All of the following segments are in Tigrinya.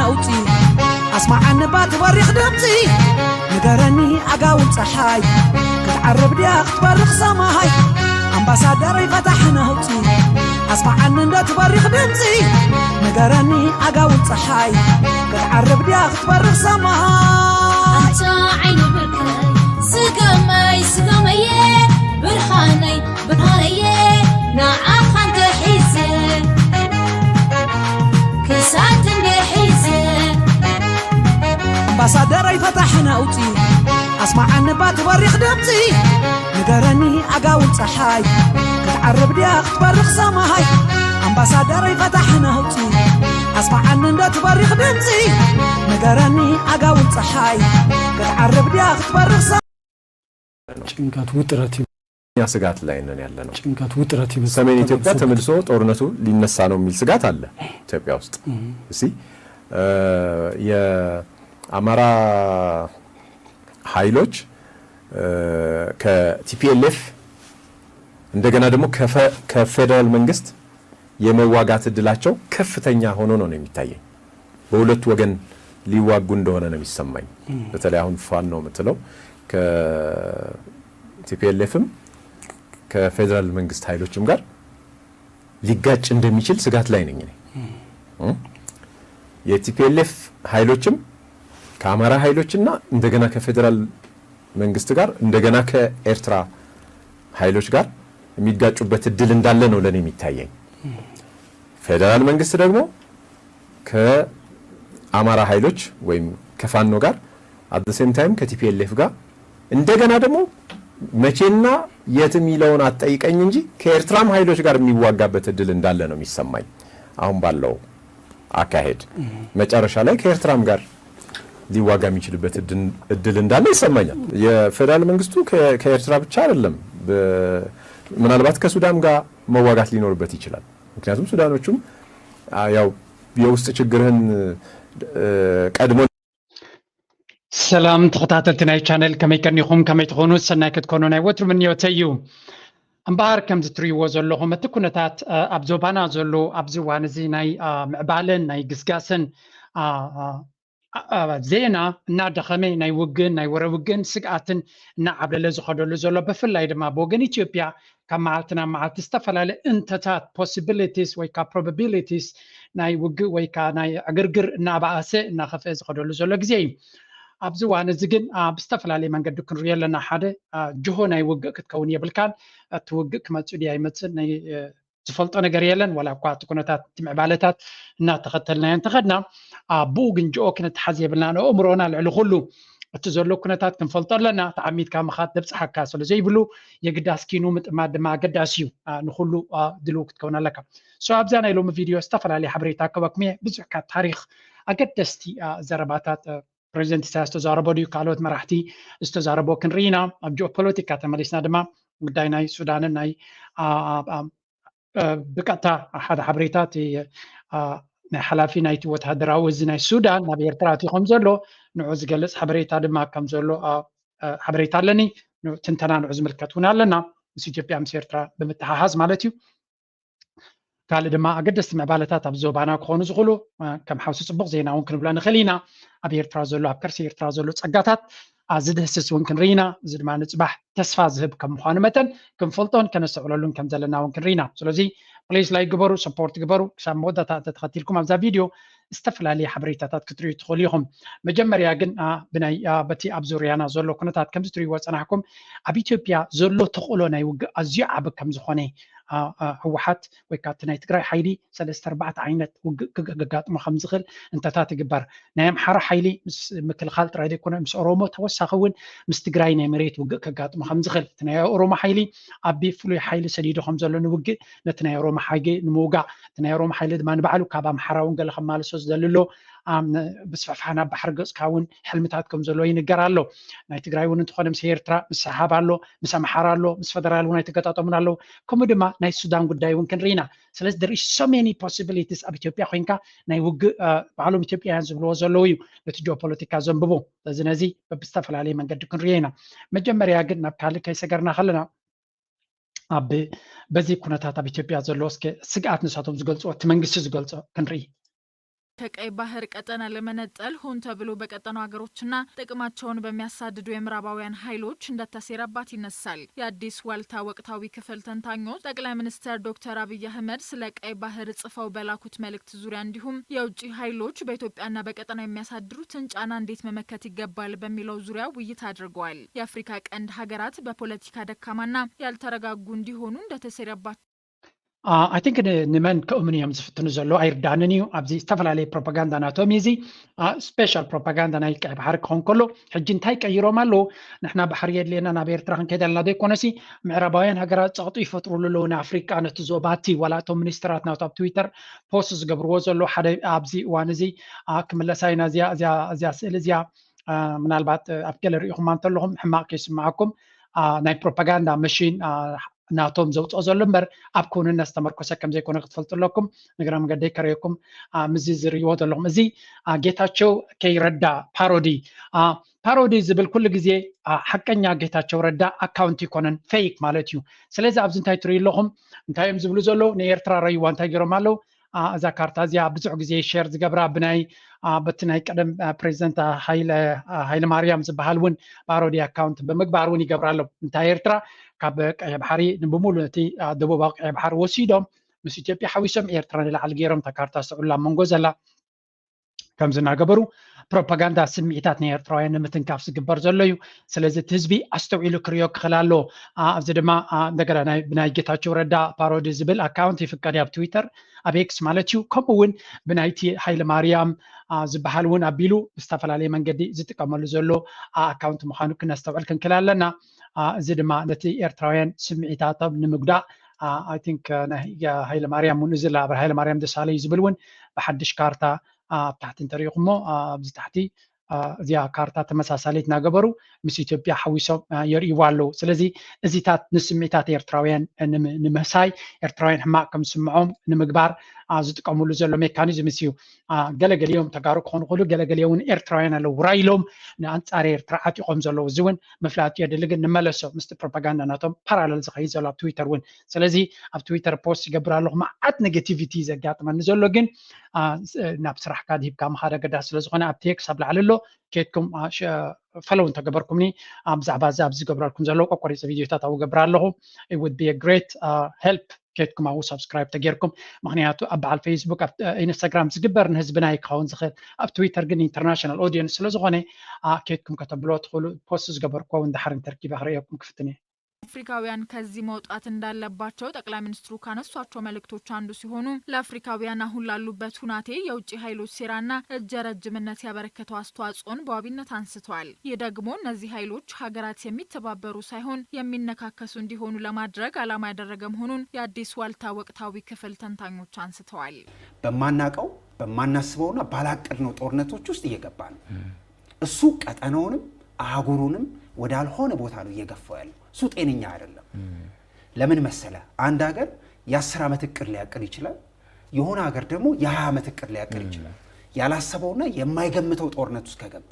ኣውፂ ኣስማዓኒ ባቲ በሪኽ ድምፂ ንገረኒ ኣጋውን ፀሓይ ክትዓርብ ድያ ክትበርኽ ሰማይ ኣምባሳደረይ ፈታሕ ናውፂ ኣስማዓኒ እንዶ ትበሪኽ ድምፂ ንገረኒ ኣጋውን ፀሓይ ክትዓርብ ድያ ክትበርኽ ሰማይ ኣንታ ዓይኒ ብርከይ ስገመይ ስገመየ ብርሃነይ ብርሃነየ ንዓኻ እንተ ሒዘ ክሳት እንደ ሒዘ ኣምባሳደረይ ፈታሕ ናውፂ ኣስማዓኒ ባቲ በሪኽ ድምፂ ንገረኒ ኣጋውን ፀሓይ ክትዓርብ ድያ ክትበርኽ ሰማይ ኣምባሳደረይ ፈታሕ ናውፂ ኣስማዓኒ እንዶ ትበሪኽ ድምፂ ንገረኒ ኣጋውን ፀሓይ ክትዓርብ ድያ ክትበርኽ ሰማይ ጭንቀት ውጥረት ይበ- እኛ ስጋት ላይ ነን ያለ ነው። ጭንቀት ውጥረት ይበዛል። ሰሜን ኢትዮጵያ ተመልሶ ተመልሶ ጦርነቱ ሊነሳ ነው የሚል ስጋት አለ ኢትዮጵያ ውስጥ። እም። እሲ የአማራ ኃይሎች ከ ቲ ፒ ኤል ኤፍ እንደገና ደግሞ ከፈ- ከፌዴራል መንግስት የመዋጋት እድላቸው ከፍተኛ ሆኖ ነው የሚታየኝ። በሁለቱ ወገን ሊዋጉ እንደሆነ ነው የሚሰማኝ። በተለይ አሁን ፋኖ የምትለው ከ ቲ ፒ ኤል ኤፍም ከፌዴራል መንግስት ኃይሎችም ጋር ሊጋጭ እንደሚችል ስጋት ላይ ነኝ እኔ። እ? የ ቲ ፒ ኤል ኤፍ ኃይሎችም ከአማራ ኃይሎችና እንደገና ከፌዴራል መንግስት ጋር እንደገና ከኤርትራ ኃይሎች ጋር የሚጋጩበት እድል እንዳለ ነው ለእኔ የሚታየኝ። ፌዴራል መንግስት ደግሞ ከአማራ ኃይሎች ወይም ከፋኖ ጋር at the same time ከ ቲ ፒ ኤል ኤፍ ጋር እንደገና ደግሞ መቼና የት የሚለውን አትጠይቀኝ እንጂ ከኤርትራም ኃይሎች ጋር የሚዋጋበት እድል እንዳለ ነው የሚሰማኝ አሁን ባለው አካሄድ። መጨረሻ ላይ ከኤርትራም ጋር ሊዋጋ የሚችልበት እድል- እድል እንዳለ ይሰማኛል። የፌዴራል መንግስቱ ከ- ከኤርትራ ብቻ አይደለም፣ በ- ምናልባት ከሱዳን ጋር መዋጋት ሊኖርበት ይችላል። ምክንያቱም ሱዳኖቹም አ፣ ያው የውስጥ ችግርህን እ፣ ቀድሞ ሰላም ተኸታተልቲ ናይ ቻነል፣ ከመይ ቀኒኹም? ከመይ ትኾኑ? ሰናይ ክትኮኑ ናይ ወትሩ ምንዮተይ እዩ። እምበኣር ከምዚ ትርእይዎ ዘለኹም እቲ ኩነታት እ፣ ኣብ ዞባና ዘሎ ኣብዚ እዋን እዚ ናይ እ፣ ምዕባለን ናይ ግስጋስን እ፣ እ፣ እ፣ ዜና እናደኸመ ናይ ውግእን ናይ ወረ ውግእን ስግኣትን እናዓብለለ ዝኸደሉ ዘሎ፣ ብፍላይ ድማ ብወገን ኢትዮጵያ ካብ መዓልቲ ናብ መዓልቲ ዝተፈላለየ እንተታት possibilities ወይ ከዓ probabilities ናይ ውግእ ወይ ከዓ ናይ ዕግርግር እናበኣሰ እናኸፍአ ዝኸደሉ ዘሎ ግዜ እዩ። ኣብዚ እዋን እዚ ግን አ፣ ብዝተፈላለየ መንገዲ ክንሪኦ ኣለና። ሓደ አ፣ ጅሆ ናይ ውግእ ክትከውን የብልካን። እቲ ውግእ ክመፅእ ድያ ይመፅእ ናይ እ፣ ዝፈልጦ ነገር የለን። ዋላ እኳ እቲ ኩነታት እቲ ምዕባለታት እናተኸተልናዮ እንተኸድና አ፣ ብኡ ግን ጅኦ ክነተሓዝ የብልና። ንኣእምሮና ልዕሊ ኩሉ እቲ ዘሎ ኩነታት ክንፈልጦ ኣለና። ተዓሚትካ ምኻድ ዘብፅሓካ ስለ ዘይብሉ የግዳስ ኪኑ ምጥማት ድማ ኣገዳሲ እዩ። አ፣ ንኩሉ አ፣ ድልው ክትከውን ኣለካ። So ኣብዛ ናይ ሎሚ ቪድዮ ዝተፈላለየ ሓበሬታ ክበኩም እየ። ብዙሕ ካብ ታሪክ ኣገደስቲ አ፣ ዘረባታት አ፣ ፕሬዚደንት ኢሳያስ ዝተዛረቦ ድዩ ካልኦት መራሕቲ ዝተዛረቦ ክንርኢ ኢና። ኣብ ጂኦፖለቲካ ተመሊስና ድማ ጉዳይ ናይ ሱዳንን ናይ አ፣ አ፣ አ፣ አ፣ ብቀጥታ ሓደ ሓበሬታ እቲ አ፣ ናይ ሓላፊ ናይቲ ወተሃደራዊ እዚ ናይ ሱዳን ናብ ኤርትራ ኣትዩ ከም ዘሎ ንዑ ዝገልጽ ሓበሬታ ድማ ከም ዘሎ አ፣ አ፣ ሓበሬታ ኣለኒ። ንዑ ትንተና ንዑ ዝምልከት እውን ኣለና ምስ ኢትዮጵያ ምስ ኤርትራ ብምትሓሓዝ ማለት እዩ። ካልእ ድማ ኣገደስቲ ምዕባለታት ኣብ ዞባና ክኾኑ ዝኽእሉ እ፣ ከም ሓውሲ ፅቡቕ ዜና እውን ክንብሎ ንኽእል ኢና። ኣብ ኤርትራ ዘሎ ኣብ ከርሲ ኤርትራ ዘሎ ፀጋታት ኣ፣ ዝድህስስ እውን ክንርኢ ኢና። እዚ ድማ ንፅባሕ ተስፋ ዝህብ ከም ምዃኑ መጠን ክንፈልጦን ከነስተውዕለሉን ከም ዘለና እውን ክንርኢ ኢና። ስለዚ ፕሊስ ላይክ ግበሩ፣ ሰፖርት ግበሩ። ክሳብ መወዳእታ እንተተኸቲልኩም ኣብዛ ቪድዮ ዝተፈላለየ ሓበሬታታት ክትርእዩ ትኽእሉ ኢኹም። መጀመርያ ግን ኣ፣ ብናይ ኣ፣ በቲ ኣብ ዙርያና ዘሎ ኩነታት ከምዚ ትርእይዎ ዝፀናሕኩም ኣብ ኢትዮጵያ ዘሎ ተኽእሎ ናይ ውግእ ኣዝዩ ዓቢ ከም ዝኾነ ኣ፣ ኣ፣ ህወሓት ወይ ከዓ እቲ ናይ ትግራይ ሓይሊ ሰለስተ ኣርባዕተ ዓይነት ውግእ ክግ- ከጋጥሞ ከም ዝኽእል እንተታት ይግበር። ናይ ኣምሓራ ሓይሊ ምስ ምክልኻል ጥራይ ዘይኮነ ምስ ኦሮሞ ተወሳኺ እውን ምስ ትግራይ ናይ መሬት ውግእ ከጋጥሞ ከም ዝኽእል እቲ ናይ ኦሮሞ ሓይሊ ኣቢ ፍሉይ ሓይሊ ሰዲዱ ከም ዘሎ ንውግእ ነቲ ናይ ኦሮሞ ሓይሊ ንምውጋእ እቲ ናይ ኦሮሞ ሓይሊ ድማ ንባዕሉ ካብ ኣምሓራ እውን ገለ ከማልሶ ዝደሊ ኣሎ። ኣም፣ ብስፍሕፋሕ ናብ ባሕሪ ገፅካ እውን ሕልምታት ከም ዘሎ ይንገር ኣሎ። ናይ ትግራይ እውን እንተኾነ ምስ ኤርትራ ምስ ሰሓብ ኣሎ፣ ምስ ኣምሓራ ኣሎ፣ ምስ ፈደራል እውን ኣይተገጣጠሙን ኣለዉ። ከምኡ ድማ ናይ ሱዳን ጉዳይ እውን ክንርኢ ኢና። ስለዚ there is so many possibilities ኣብ ኢትዮጵያ ኮይንካ ናይ ውግእ እ፣ ባዕሎም ኢትዮጵያውያን ዝብልዎ ዘለዉ እዩ ነቲ ጂኦፖለቲካ ዘንብቡ። ስለዚ ነዚ በብዝተፈላለየ መንገዲ ክንሪኦ ኢና። መጀመርያ ግን ናብ ካልእ ከይሰገርና ከለና ኣብ በዚ ኩነታት ኣብ ኢትዮጵያ ዘሎ እስከ ስግኣት ንሳቶም ዝገልፅዎ እቲ መንግስቲ ዝገልፆ ክንርኢ። ከቀይ ባህር ቀጠና ለመነጠል ሆን ተብሎ በቀጠናው ሀገሮችና ጥቅማቸውን በሚያሳድዱ የምዕራባውያን ኃይሎች እንደተሴረባት ይነሳል። የአዲስ ዋልታ ወቅታዊ ክፍል ተንታኞች ጠቅላይ ሚኒስትር ዶክተር አብይ አህመድ ስለ ቀይ ባህር ጽፈው በላኩት መልእክት ዙሪያ እንዲሁም የውጭ ኃይሎች በኢትዮጵያና በቀጠና የሚያሳድሩትን ጫና እንዴት መመከት ይገባል በሚለው ዙሪያ ውይይት አድርገዋል። የአፍሪካ ቀንድ ሀገራት በፖለቲካ ደካማና ያልተረጋጉ እንዲሆኑ እንደተሴረባቸው I think ንመን ክእምኑ እዮም ዝፍትኑ ዘለዉ ኣይርዳንን እዩ። ኣብዚ ዝተፈላለየ ፕሮፓጋንዳ ናቶም እዩ እዚ። ስፔሻል ፕሮፓጋንዳ ናይ ቀይ ባሕሪ ክኸውን ከሎ ሕጂ እንታይ ቀይሮም ኣለዉ? ንሕና ባሕሪ የድልየና ናብ ኤርትራ ክንከይድ ኣለና ዘይኮነሲ ምዕራባውያን ሃገራት ጸቕጡ ይፈጥሩሉ ኣለዉ ንኣፍሪቃ ነቲ ዞባቲ። ዋላ እቶም ሚኒስትራት ናቱ ኣብ ትዊተር ፖስት ዝገብርዎ ዘለዉ ሓደ ኣብዚ እዋን እዚ ክምለሳ ኢና እዚኣ ስእሊ እዚኣ ምናልባት ኣብ ገለ ርኢኹማ እንተለኹም ሕማቕ ከይስምዓኩም ናይ ፕሮፓጋንዳ መሽን ናቶም ዘውፅኦ ዘሎ እምበር ኣብ ክውንነት ዝተመርኮሰ ከም ዘይኮነ ክትፈልጡ ኣለኩም። ንግረ መገደይ ከርእየኩም ምዚ ዝርእይዎ ዘለኹም እዚ ጌታቸው ከይረዳ ፓሮዲ ፓሮዲ ዝብል ኩሉ ግዜ ሓቀኛ ጌታቸው ረዳ ኣካውንት ይኮነን ፌክ ማለት እዩ። ስለዚ ኣብዚ እንታይ ትርእዩ ኣለኹም? እንታይ እዮም ዝብሉ ዘለዉ? ንኤርትራ ረይዋ እንታይ ገይሮም ኣለዉ? እዛ ካርታ እዚኣ ብዙሕ ግዜ ሸር ዝገብራ ብናይ በቲ ናይ ቀደም ፕሬዚደንት ሃይለ ማርያም ዝበሃል እውን ባሮዲ ኣካውንት ብምግባር እውን ይገብራ ኣሎ። እንታይ ኤርትራ ካብ ቀይ ባሕሪ ብሙሉ እቲ ደቡባዊ ቀይ ባሕሪ ወሲዶም ምስ ኢትዮጵያ ሓዊሶም ኤርትራ ንላዕሊ ገይሮም እታ ካርታ ስዑላ መንጎ ዘላ ከምዚ እናገበሩ ፕሮፓጋንዳ ስምዒታት ናይ ኤርትራውያን ንምትንካፍ ዝግበር ዘሎ እዩ። ስለዚ እቲ ህዝቢ ኣስተውዒሉ ክሪኦ ክኽእል ኣለዎ። ኣብዚ ድማ እንደገና ብናይ ጌታቸው ረዳ ፓሮዲ ዝብል ኣካውንት ይፍቀድ ኣብ ትዊተር ኣብ ኤክስ ማለት እዩ። ከምኡ እውን ብናይቲ ሃይለ ማርያም ዝበሃል እውን ኣቢሉ ዝተፈላለየ መንገዲ ዝጥቀመሉ ዘሎ ኣካውንት ምዃኑ ክነስተውዕል ክንክእል ኣለና። እዚ ድማ ነቲ ኤርትራውያን ስምዒታቶም ንምጉዳእ I think ሃይለ ማርያም እውን እዚ ሃይለ ማርያም ደሳለዩ ዝብል እውን ብሓድሽ ካርታ ኣብ ታሕቲ እንተሪኢኹሞ ኣብዚ ታሕቲ እዚኣ ካርታ ተመሳሳሊት እናገበሩ ምስ ኢትዮጵያ ሓዊሶም የርእይዋ ኣለዉ። ስለዚ እዚታት ንስምዒታት ኤርትራውያን ንምሕሳይ ኤርትራውያን ሕማቕ ከም ዝስምዖም ንምግባር ዝጥቀምሉ ዘሎ ሜካኒዝም እዩ። ገለገሊኦም ተጋሩ ክኾኑ ክእሉ ገለገሊኦ እውን ኤርትራውያን ኣለዉ ውራይ ኢሎም ንኣንጻር ኤርትራ ዓጢቖም ዘለዉ እዚ እውን ምፍላጥ የድሊ። ግን ንመለሶ ምስቲ ፕሮፓጋንዳ ናቶም ፓራለል ዝኸይድ ዘሎ ኣብ ትዊተር እውን ስለዚ ኣብ ትዊተር ፖስት ይገብር ኣለኹ መዓት ኔጌቲቪቲ ዘጋጥመኒ ዘሎ ግን ናብ ስራሕካ ድሂብካ ምኻድ ኣገዳሲ ስለዝኾነ ኣብ ቴክስ ኣብ ላዕሊ ኣሎ ኬድኩም ፈለው እንተገበርኩምኒ ብዛዕባ እዚ ኣብዚ ዝገብረልኩም ዘለዉ ቆቆሪፂ ቪድዮታት ኣብኡ ገብር ኣለኹ። It would be a great help ኬድኩም ኣብኡ ሳብስክራይብ ተጌርኩም ምክንያቱ ኣብ በዓል ፌስቡክ ኣብ ኢንስታግራም ዝግበር ንህዝብና ይክኸውን ዝኽእል ኣብ ትዊተር ግን ኢንተርናሽናል ኦዲየንስ ስለዝኾነ ኬድኩም ከተብልዎ ትኽእሉ። ፖስት ዝገበርኩዎ እውን ድሓር እንተርኪበ ክርእየኩም ክፍትን እየ። አፍሪካውያን ከዚህ መውጣት እንዳለባቸው ጠቅላይ ሚኒስትሩ ካነሷቸው መልእክቶች አንዱ ሲሆኑ ለአፍሪካውያን አሁን ላሉበት ሁናቴ የውጭ ኃይሎች ሴራና እጀ ረጅምነት ያበረከተው አስተዋጽኦን በዋቢነት አንስተዋል። ይህ ደግሞ እነዚህ ኃይሎች ሀገራት የሚተባበሩ ሳይሆን የሚነካከሱ እንዲሆኑ ለማድረግ ዓላማ ያደረገ መሆኑን የአዲስ ዋልታ ወቅታዊ ክፍል ተንታኞች አንስተዋል። በማናቀው በማናስበውና ባላቀድነው ጦርነቶች ውስጥ እየገባ ነው። እሱ ቀጠናውንም አህጉሩንም ወዳልሆነ ቦታ ነው እየገፋው ያለው። እሱ ጤነኛ አይደለም። ለምን መሰለ? አንድ ሀገር የአስር ዓመት እቅድ ሊያቅድ ይችላል። የሆነ ሀገር ደግሞ የሀያ ዓመት እቅድ ሊያቅድ ይችላል። ያላሰበውና የማይገምተው ጦርነት ውስጥ ከገባ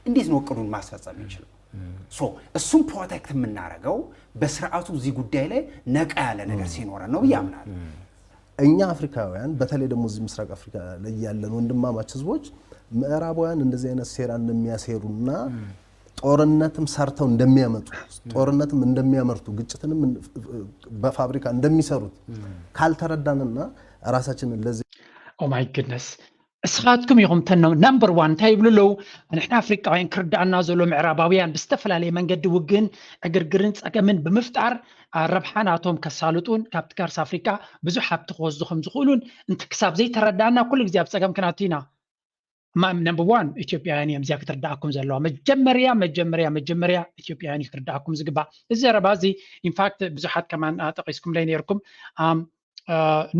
እንዴት ነው እቅዱን ማስፈጸም የሚችለው? እሱም ፕሮቴክት የምናደርገው በስርዓቱ እዚህ ጉዳይ ላይ ነቃ ያለ ነገር ሲኖረን ነው ብዬ አምናለሁ። እኛ አፍሪካውያን በተለይ ደግሞ እዚህ ምስራቅ አፍሪካ ላይ ያለን ወንድማማች ህዝቦች ምዕራባውያን እንደዚህ አይነት ሴራ እንደሚያሴሩና ጦርነትም ሰርተው እንደሚያመጡ ጦርነትም እንደሚያመርቱ ግጭትንም በፋብሪካ እንደሚሰሩት ካልተረዳንና ራሳችንን ለዚህ Oh my goodness እስኻትኩም ኢኹም ተን ነምበር ዋን እንታይ ይብሉ ኣለዉ? ንሕና ኣፍሪቃውያን ክርዳኣና ዘሎ ምዕራባውያን ብዝተፈላለየ መንገዲ ውግእን ዕግርግርን ጸገምን ብምፍጣር ረብሓ ናቶም ከሳልጡን ካብቲ ካርስ ኣፍሪቃ ብዙሕ ሃብቲ ክወስዱ ከም ዝኽእሉን እንት ክሳብ ዘይተረዳኣና ኩሉ ግዜ ኣብ ጸገም ክነቱ ኢና። ነምበር ዋን ኢትዮጵያውያን እዮም እዚኣ ክትርዳኣኩም ዘለዋ። መጀመርያ መጀመርያ መጀመርያ ኢትዮጵያውያን እዩ ክትርዳኣኩም ዝግባእ። እዚ ዘረባ እዚ ኢንፋክት ብዙሓት ከማን ጠቂስኩምለይ ነይርኩም።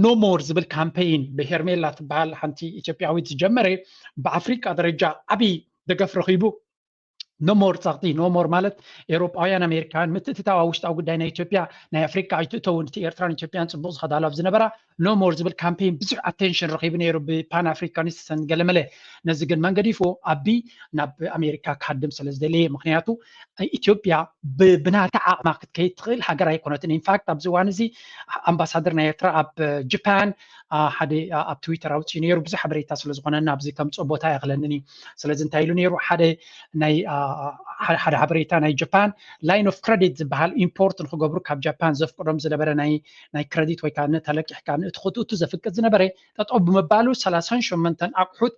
ኖ ሞር ዝብል ካምፔይን ብሄርሜላ ትበሃል ሓንቲ ኢትዮጵያዊት ዝጀመረ ብኣፍሪቃ ደረጃ ዓብዪ ደገፍ ረኺቡ ኖሞር ጸቕጢ፣ ኖሞር ማለት ኤውሮጳውያን ኣሜሪካውያን ምትእትታው ኣብ ውሽጣዊ ጉዳይ ናይ ኢትዮጵያ፣ ናይ ኣፍሪካ ኣይትእተውን፣ እቲ ኤርትራን ኢትዮጵያን ጽቡቕ ዝኸዳሉ ኣብ ዝነበራ ኖሞር ዝብል ካምፔን ብዙሕ ኣቴንሽን ረኺቡ ነይሩ ብፓን ኣፍሪካኒስትሰን ገለመለ። ነዚ ግን መንገዲፎ ኣቢ ናብ ኣሜሪካ ክሃድም ስለ ዝደለየ፣ ምክንያቱ ኢትዮጵያ ብናታ ዓቕማ ክትከይድ ትኽእል ሃገር ኣይኮነትን። ኢንፋክት ኣብዚ እዋን እዚ ኣምባሳደር ናይ ኤርትራ ኣብ ጃፓን ሓደ ኣብ ትዊተር ኣውፅኡ ነይሩ። ብዙሕ ሓበሬታ ስለ ዝኾነና ኣብዚ ከምፅኦ ቦታ ኣይኽለንን እዩ። ስለዚ እንታይ ኢሉ ነይሩ? ሓደ ናይ ሓደ ሓበሬታ ናይ ጃፓን ላይን ኦፍ ክረዲት ዝበሃል ኢምፖርት ንክገብሩ ካብ ጃፓን ዘፍቅዶም ዝነበረ ናይ ክረዲት ወይ ከዓ ተለቂሕካ ንእትክትእቱ ዘፍቅድ ዝነበረ ጠጠው ብምባሉ ሰላሳን ሸሞንተን ኣቑሑት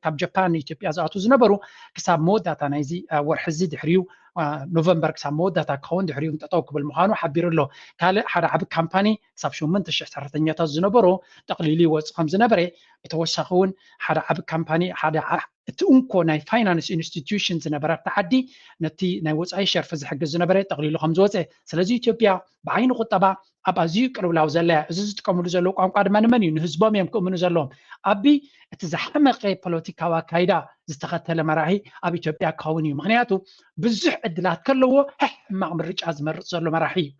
ካብ ጃፓን ንኢትዮጵያ ዝኣትዉ ዝነበሩ ክሳብ መወዳእታ ናይዚ ወርሒ እዚ ድሕሪኡ ኖቨምበር ክሳብ መወዳእታ ክኸውን ድሕሪኡ ጠጠው ክብል ምዃኑ ሓቢሩ ኣሎ። ካልእ ሓደ ዓቢ ካምፓኒ ክሳብ ሸሞንተ ሽሕ ሰራሕተኛታት ዝነበሮ ጠቕሊሉ ይወፅእ ከም ዝነበረ፣ ብተወሳኺ እውን ሓደ ዓቢ ካምፓኒ ሓደ እቲ እንኮ ናይ ፋይናንስ ኢንስቲትዩሽን ዝነበረ ኣብቲ ዓዲ ነቲ ናይ ወፃኢ ሸርፊ ዝሕግዝ ዝነበረ ጠቕሊሉ ከም ዝወፀ። ስለዚ ኢትዮጵያ ብዓይኒ ቁጠባ ኣብ ኣዝዩ ቅልውላው ዘላ እያ። እዚ ዝጥቀምሉ ዘለዉ ቋንቋ ድማ ንመን እዩ? ንህዝቦም እዮም ክእምኑ ዘለዎም። ኣቢ እቲ ዝሓመቀ ፖለቲካዊ ኣካይዳ ዝተኸተለ መራሒ ኣብ ኢትዮጵያ ክኸውን እዩ። ምክንያቱ ብዙሕ ዕድላት ከለዎ ሕማቕ ምርጫ ዝመርፅ ዘሎ መራሒ እዩ።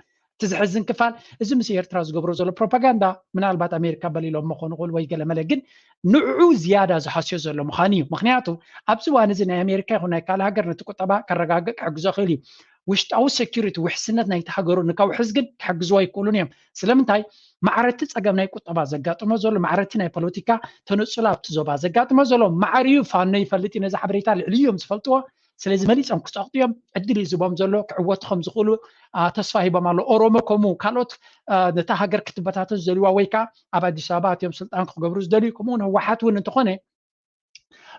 እቲ ዝሕዝን ክፋል እዚ ምስ ኤርትራ ዝገብሮ ዘሎ ፕሮፓጋንዳ ምናልባት ኣሜሪካ በሊሎም መኾኑ ቁል ወይ ገለመለ ግን ንዕኡ ዝያዳ ዝሃስዮ ዘሎ ምዃኑ እዩ። ምክንያቱ ኣብዚ እዋን እዚ ናይ ኣሜሪካ ይኹን ናይ ካልእ ሃገር ነቲ ቁጠባ ከረጋግእ ክሕግዞ ይኽእል እዩ። ውሽጣዊ ሴኩሪቲ ውሕስነት ናይቲ ሃገሩ ንከውሕስ ግን ክሕግዝዎ ኣይክእሉን እዮም። ስለምንታይ? ማዕረቲ ፀገም ናይ ቁጠባ ዘጋጥሞ ዘሎ ማዕረቲ ናይ ፖለቲካ ተነፅሎ ኣብቲ ዞባ ዘጋጥሞ ዘሎ ማዕሪኡ ፋኖ ይፈልጥ እዩ። ነዚ ሓበሬታ ልዕሊ እዮም ዝፈልጥዎ። ስለዚ መሊፆም ክፀቕጡ እዮም። ዕድል እዩ ዝቦም ዘሎ ክዕወቱ ከም ዝኽእሉ ተስፋ ሂቦም ኣሎ። ኦሮሞ ከምኡ ካልኦት ነታ ሃገር ክትበታተን ዝደልዋ ወይ ከዓ ኣብ ኣዲስ ኣበባ ኣትዮም ስልጣን ክገብሩ ዝደልዩ ከምኡውን ህወሓት እውን እንተኾነ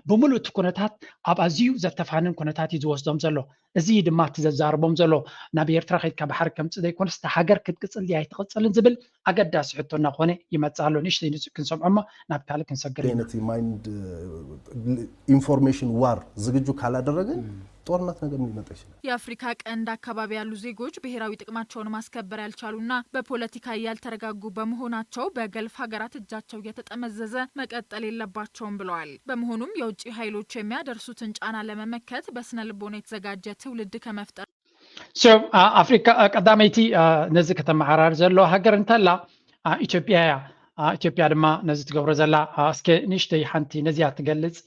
ብምሉእ እቲ ኩነታት ኣብ ኣዝዩ ዘተፋንን ኩነታት እዩ ዝወስዶም ዘሎ። እዚ ድማ እቲ ዘዛርቦም ዘሎ ናብ ኤርትራ ከይድካ ባሕሪ ከምፅእ ዘይኮነስ እታ ሃገር ክትቅፅል ድያ ኣይትቕፅልን ዝብል ኣገዳሲ ሕቶ እናኾነ ይመፅእ ኣሎ። ንእሽተይ ንፁ ክንሰምዖ እሞ ናብ ካልእ ክንሰግር ኢና። ነቲ ማይንድ ኢንፎርሜሽን ዋር ዝግጁ ካላደረግን ጦርነት ነገር ሊመጣ ይችላል። የአፍሪካ ቀንድ አካባቢ ያሉ ዜጎች ብሔራዊ ጥቅማቸውን ማስከበር ያልቻሉና በፖለቲካ ያልተረጋጉ በመሆናቸው በገልፍ ሀገራት እጃቸው እየተጠመዘዘ መቀጠል የለባቸውም ብለዋል። በመሆኑም የውጭ ኃይሎች የሚያደርሱትን ጫና ለመመከት በስነ ልቦና የተዘጋጀ ትውልድ ከመፍጠር ኣፍሪካ ቀዳመይቲ ነዚ ከተመዓራር ዘሎ ሃገር እንተላ ኢትዮጵያ እያ። ኢትዮጵያ ድማ ነዚ ትገብሮ ዘላ እስከ ንእሽተይ ሓንቲ ነዚያ ትገልፅ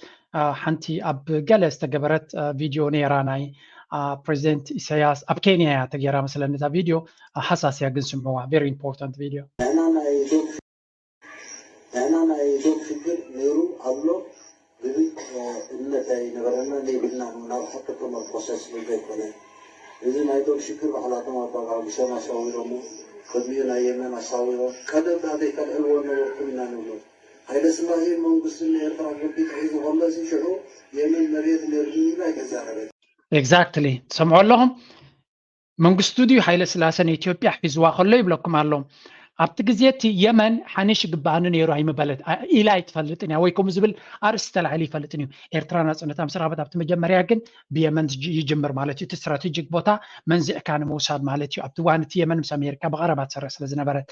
ሓንቲ ኣብ ገለ ዝተገበረት ቪድዮ ነይራ ናይ ፕሬዚደንት ኢሳያስ ኣብ ኬንያ እያ ተገይራ መስለኒ እዛ ቪድዮ። ሃሳስ እያ ግን ስምዕዋ። Very important video። ንሕና ናይ ዶብ ሽግር ነይሩ ኣሎ ዝብል እምነት ኣይነበረናን የብልናን እውን ኣብ ሓቂ ተመርኮሰ ስለ ዘይኮነ። እዚ ናይ ዶብ ሽግር ባዕላቶም ኣባ ጋጉሸም ኣሳዊሮሞ፣ ቅድሚኡ ናይ የመን ኣሳዊሮም፣ ቀደም ደኣ ዘይተልዕልዎ ነበርኩም ኢና ንብሎ። ሃይለስላሴ መንግስቱ ንኤርትራ ገቢት ሒዙ ከሎ እዚ ሽዑ የመን መሬት ነይሩ ኢሉ ኣይተዛረበን። Exactly ትሰምዑ ኣለኹም። መንግስቱ ድዩ ሃይለ ስላሰ ንኢትዮጵያ ሒዝዋ ከሎ ይብለኩም ኣሎ። ኣብቲ ግዜ እቲ የመን ሓኒሽ ይግበኣኒ ነይሩ ኣይምበለት ኢላ ኣይትፈልጥን እያ ወይ ከምኡ ዝብል ኣርእስቲ ተላዒሉ ይፈልጥን እዩ። ኤርትራ ናፅነታ ምስ ረኸበት ኣብቲ መጀመርያ ግን ብየመን ይጅምር ማለት እዩ። እቲ ስትራቴጂክ ቦታ መንዚዕካ ንምውሳድ ማለት እዩ። ኣብቲ እዋን እቲ የመን ምስ ኣሜሪካ ብቐረባ ትሰርሕ ስለ ዝነበረት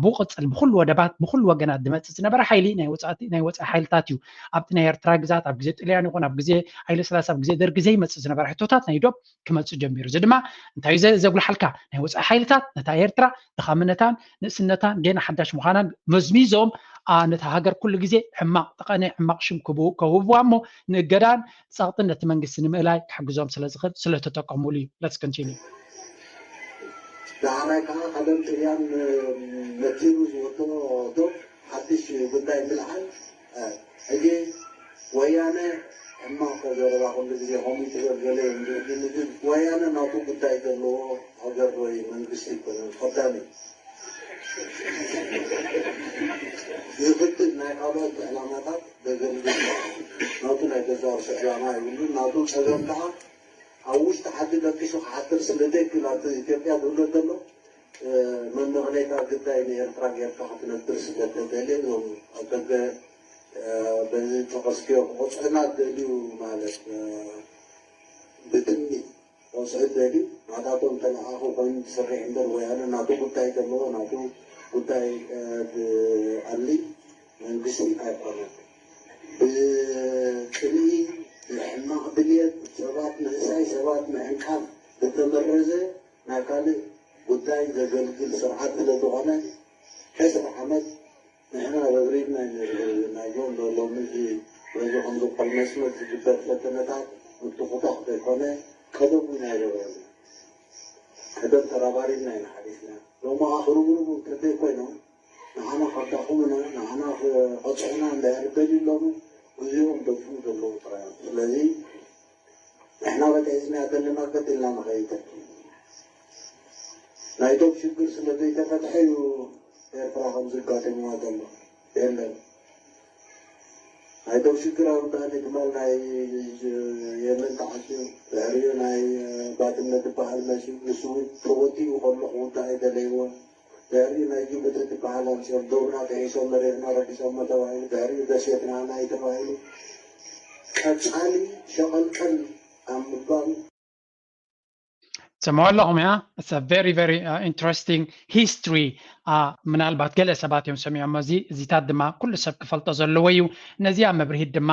ብኡ ቅፅል ብኩሉ ወደባት ብኩሉ ወገናት ዝመፅእ ዝነበረ ሓይሊ ናይ ወፃኢ ሓይልታት እዩ። ኣብቲ ናይ ኤርትራ ግዛት ኣብ ግዜ ጥልያን ይኹን ኣብ ግዜ ሃይለ ስላሰ ኣብ ግዜ ደርጊ ዘይመፅእ ዝነበረ ሕቶታት ናይ ዶብ ክመፅእ ጀሚሩ። እዚ ድማ እንታይ እዩ ዘጉልሓልካ? ናይ ወፃኢ ሓይልታት ነታ ኤርትራ ድኻምነታን ንእስነታን ጌና ሓዳሽ ምዃናን መዝሚዞም ነታ ሃገር ኩሉ ግዜ ሕማቕ ጠቐነ ሕማቕ ሽም ከህብዋ እሞ ንእገዳን ጸቕጥን ነቲ መንግስቲ ንምእላይ ክሕግዞም ስለ ዝኽእል ስለተጠቀሙሉ እዩ። Let's continue። ዳሕራይ ከዓ ቀደም ጥልያን መቲሩ ዝወደኦ ዶብ ሓድሽ ጉዳይ ምልዓል ሕጂ ወያነ ሕማቕ ዘረባ ኩሉ ግዜ ከምኡ ትበል ገለ እዮም ዝብሉኒ፣ ግን ወያነ ናቱ ጉዳይ ዘለዎ ሃገር ወይ መንግስቲ ኣይኮነን። ቀዳሚ ይኽድል ናይ ካልኦት ዕላማታት ዘገልግል ናቱ ናይ ገዛ ርእሱ ዕላማ የብሉን። ናቱ ጸገም ከዓ ኣብ ውሽጢ ዓዲ ደቂሱ ክሓድር ስለ ዘይክእል ኣብቲ ኢትዮጵያ ዝብሎ ዘሎ መመቕለይታ ግዳይ ንኤርትራ ጌርካ ክትነብር ስለ ተደልየ እዞም ኣብ ደገ በዚ ተቐስክዮ ክቆፅዑና ደልዩ ማለት ብትምኒት ክቆፅዑ ደልዩ ናታቶም ተለኣኹ ኮይኑ ዝስርሕ እምበር ወያነ ናቱ ጉዳይ ዘለዎ ናቱ ጉዳይ ኣሊ መንግስቲ ኣይኮነን። ብቅንኢ ብሕማቕ ድልየት ሰባት ምእሳይ ምዕንቃፍ ዝተመረዘ ናይ ካልእ ጉዳይ ዘገልግል ስርዓት ስለ ዝኾነ፣ ዕስራ ዓመት ንሕና ረብሪብና ኢና ናይዞም ሎሚ እዚ በዚ ከምዚ ኮል መስመር ዝግበር ፈተነታት ምትኹኳኽ ዘይኮነ፣ ቀደም ኢና ይረብረብና። ቀደም ተራባሪብና ኢና ሓሊፍና። ሎሚ ኸዓ ክርብርቡ እንተዘይኮይኖም ንዓና ከዳኽሙና፣ ንዓና ክቐጽዑና እምበር ደልዩ ሎሚ ግዜኦም በዚሑ ዘለዉ ጥራይ እዮም። ስለዚ ንሕና በቃ ሒዝናዮ ዘለና ቀጢልና ንኸይድ። ናይ ዶብ ሽግር ስለ ዘይተፈትሐ እዩ ኤርትራ ከም ዘጋጠምዋ ዘሎ። የለን። ናይ ዶብ ሽግር ኣብ ዳኒ ትማል ናይ የመን ተዓጽዩ፣ ድሕሪኡ ናይ ባድመ ዝበሃል መጺኡ፣ ንሱ እውን ተወዲኡ ከሎ ክውዳእ ኣይደለይዎን። ድሕሪኡ ናይ ጅቡቲ ዝበሃል ኣምጺኦም፣ ዶብና ጥሒሶም መሬትና ረጊጾሞ ተባሂሉ፣ ድሕሪኡ ደሴትና ናይ ተባሂሉ፣ ቀጻሊ ሸቐልቀል ኣብ ምባል። ትሰምዑ ኣለኹም እያ። It's a very very interesting history። ምናልባት ገለ ሰባት እዮም ሰሚዖሞ። እዚ እዚታት ድማ ኩሉ ሰብ ክፈልጦ ዘለዎ እዩ። ነዚኣ መብርሂት ድማ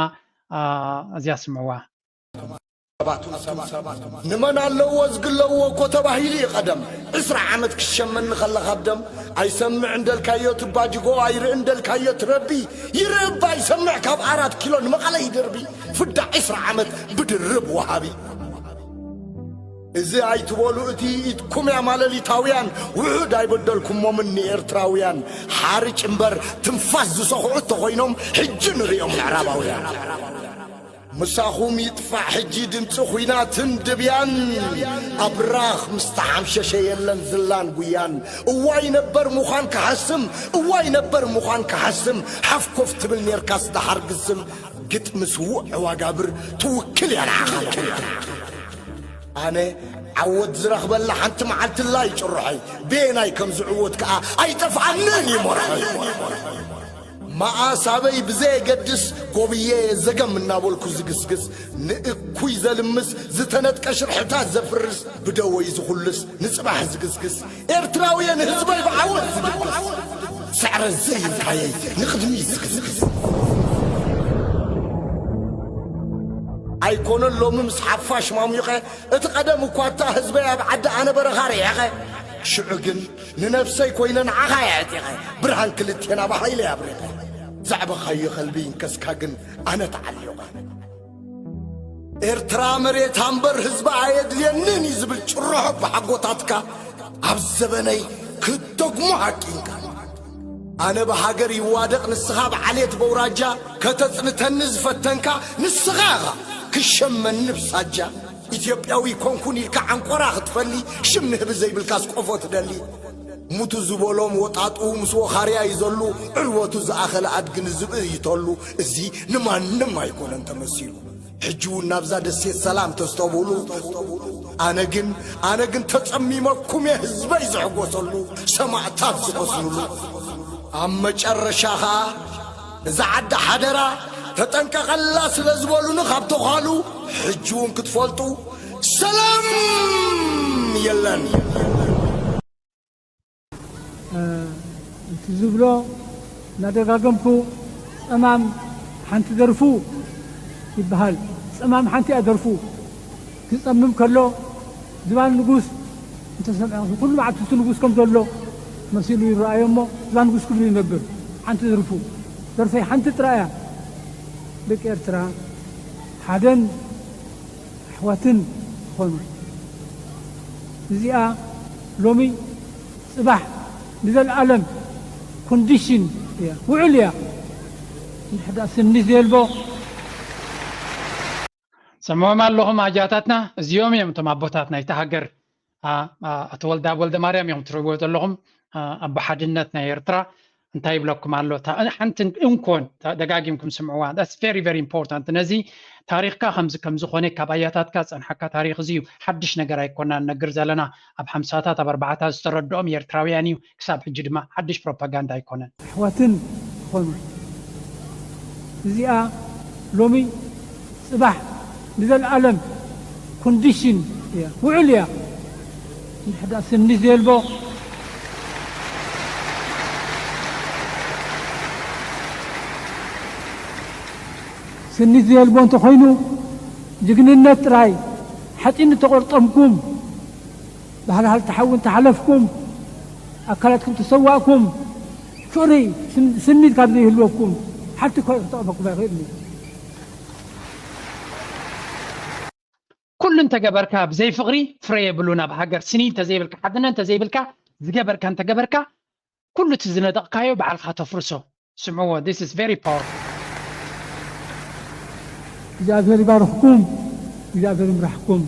እዚኣ ስምዕዋ። ንመን ኣለዎ ዝግለዎ እኮ ተባሂሉ እዩ ቀደም። ዕስራ ዓመት ክሸመኒ ከለኻ ብደም ኣይሰምዕ እንደልካዮ ትባጅጎ ኣይርኢ እንደልካዮ ትረቢ ይርኢ እባ ይሰምዕ ካብ ኣራት ኪሎ ንመቐለ ይድርቢ ፍዳ ዕስራ ዓመት ብድርብ ወሃቢ እዚ ኣይትበሉ እቲ ኢድኩም ያማለሊታውያን ውሑድ ኣይበደልኩሞምን ንኤርትራውያን ሓርጭ እምበር ትንፋስ ዝሰኹዑ ተኾይኖም ሕጂ ንርእዮም ምዕራባውያን ምሳኹም ይጥፋእ ሕጂ ድምፂ ኹናትን ድብያን ኣብራኽ ምስ ተሓምሸሸ የለን ዝላን ጉያን እዋይ ነበር ምዃን ክሓስም እዋይ ነበር ምዃን ክሓስም ሓፍኮፍ ትብል ኔርካስ ደሓር ግስም ግጥሚ ስዉእ ዕዋጋብር ትውክል እያ ንዓኻ ኣነ ዓወት ዝረኽበላ ሓንቲ መዓልትላ ይጭርሖይ ቤናይ ከም ዝዕወት ከኣ ኣይጠፍኣንን እዩ መርሖይ መኣ ሳበይ ብዘየገድስ ጎብየ ዘገም እናበልኩ ዝግስግስ ንእኩይ ዘልምስ ዝተነጥቀ ሽርሕታት ዘፍርስ ብደወይ ዝኹልስ ንጽባሕ ዝግስግስ ኤርትራውየ ንህዝበይ ብዓወት ዝድግስ ስዕረት ዘይብልካየይ ንቕድሚት ዝግስግስ ኣይኮነን ሎሚ ምስ ሓፋሽ ማሙይቐ እቲ ቀደም እኳ እታ ህዝበይ ኣብ ዓዲ ኣነ በረኻ ርሒቐ ሽዑ ግን ንነብሰይ ኮይነ ንዓኻ እየ ዕጢቐ ብርሃን ክልቴና ብሃይለይ ኣብሪቐ ዘዕበኻዮ ከልቢ ይንከስካ ግን ኣነ ተዓሊቑ ኤርትራ መሬታ እምበር ህዝቢ ኣየድልየንን እዩ ዝብል ጭርሖ ብሓጎታትካ ኣብ ዘበነይ ክትደግሞ ሃቂንካ ኣነ ብሃገር ይዋደቕ ንስኻ ብዓሌት በውራጃ ከተጽንተኒ ዝፈተንካ ንስኻ ኢኻ ክሸመኒ ብሳጃ ኢትዮጵያዊ ኮንኩን ኢልካ ዓንቆራ ክትፈሊ ሽም ንህቢ ዘይብልካስ ቆፎ ትደሊ ሙቱ ዝበሎም ወጣጡ ምስ ወኻርያ ይዘሉ ዕርወቱ ዝኣኸለ ኣድጊ ንዝብኢ ይተሉ እዚ ንማንም ኣይኮነን ተመሲሉ ሕጂ እውን ናብዛ ደሴት ሰላም ተስተብህሉ ኣነ ግን ኣነ ግን ተጸሚመኩም እየ ህዝበይ ዝሕጎሰሉ ሰማእታት ዝቐስኑሉ ኣብ መጨረሻ ኸኣ እዛ ዓዲ ሓደራ ተጠንቀቐላ ስለ ዝበሉኒ ካብ ተዃሉ ሕጂ እውን ክትፈልጡ ሰላም የለን እቲ ዝብሎ እናደጋገምኩ ጸማም ሓንቲ ደርፉ ይበሃል። ጸማም ሓንቲ እያ ደርፉ። ክጸምም ከሎ ዝባን ንጉስ እንተሰምዐ ኩሉ መዓልቲ እቲ ንጉስ ከም ዘሎ መሲሉ ይረኣዮ እሞ ዝባን ንጉስ ክብል ይነብር። ሓንቲ ደርፉ ደርፈይ ሓንቲ ጥራይ እያ። ደቂ ኤርትራ ሓደን ኣሕዋትን ትኾኑ። እዚኣ ሎሚ ጽባሕ ንዘለኣለም ኮንዲሽን እያ፣ ውዕል እያ። እንድሕር ደኣ ስኒ ዘየልቦ ሰምዖም ኣለኹም ኣጃታትና፣ እዚኦም እዮም እቶም ኣቦታት ናይታ ሃገር። ኣቶ ወልደኣብ ወልደማርያም እዮም ትሪእዎ ዘለኹም። ኣቦ ሓድነት ናይ ኤርትራ እንታይ ይብለኩም ኣሎ? ሓንቲ እንኮን ደጋጊምኩም ስምዕዋ። That's very very important። ነዚ ታሪኽካ ከምዚ ከም ዝኾነ ካብ ኣያታትካ ዝጸንሓካ ታሪኽ እዚ እዩ። ሓድሽ ነገር ኣይኮና ንነግር ዘለና። ኣብ ሓምሳታት ኣብ ኣርባዓታት ዝተረድኦም ኤርትራውያን እዩ። ክሳብ ሕጂ ድማ ሓድሽ ፕሮፓጋንዳ ኣይኮነን። ኣሕዋትን ዝኾኑ እዚኣ ሎሚ ጽባሕ ንዘለኣለም ኮንዲሽን እያ ውዕል እያ እንድሕዳ ስኒ ዘየልቦ ስኒት ዘየልቦ እንተኾይኑ ጅግንነት ጥራይ ሓፂን ተቆርጠምኩም፣ ባህልሃል ተሓውን ተሓለፍኩም፣ ኣካላትኩም ተሰዋእኩም፣ ፍቕሪ ስም- ስኒት ካብ ዘይህልወኩም ሓንቲ እኳ ክጠቕመኩም ኣይኽእልን እዩ። ኩሉ እንተገበርካ ብዘይ ፍቕሪ ፍረ የብሉን ኣብ ሃገር። ስኒ እንተዘይብልካ፣ ሓድነት እንተዘይብልካ፣ ዝገበርካ እንተገበርካ፣ ኩሉ እቲ ዝነጠቕካዮ ባዕልካ ተፍርሶ። ስምዕዎ፣ this is very powerful። እግዚኣብሔር ይባርኽኩም፣ እግዚኣብሔር ይምራሕኩም።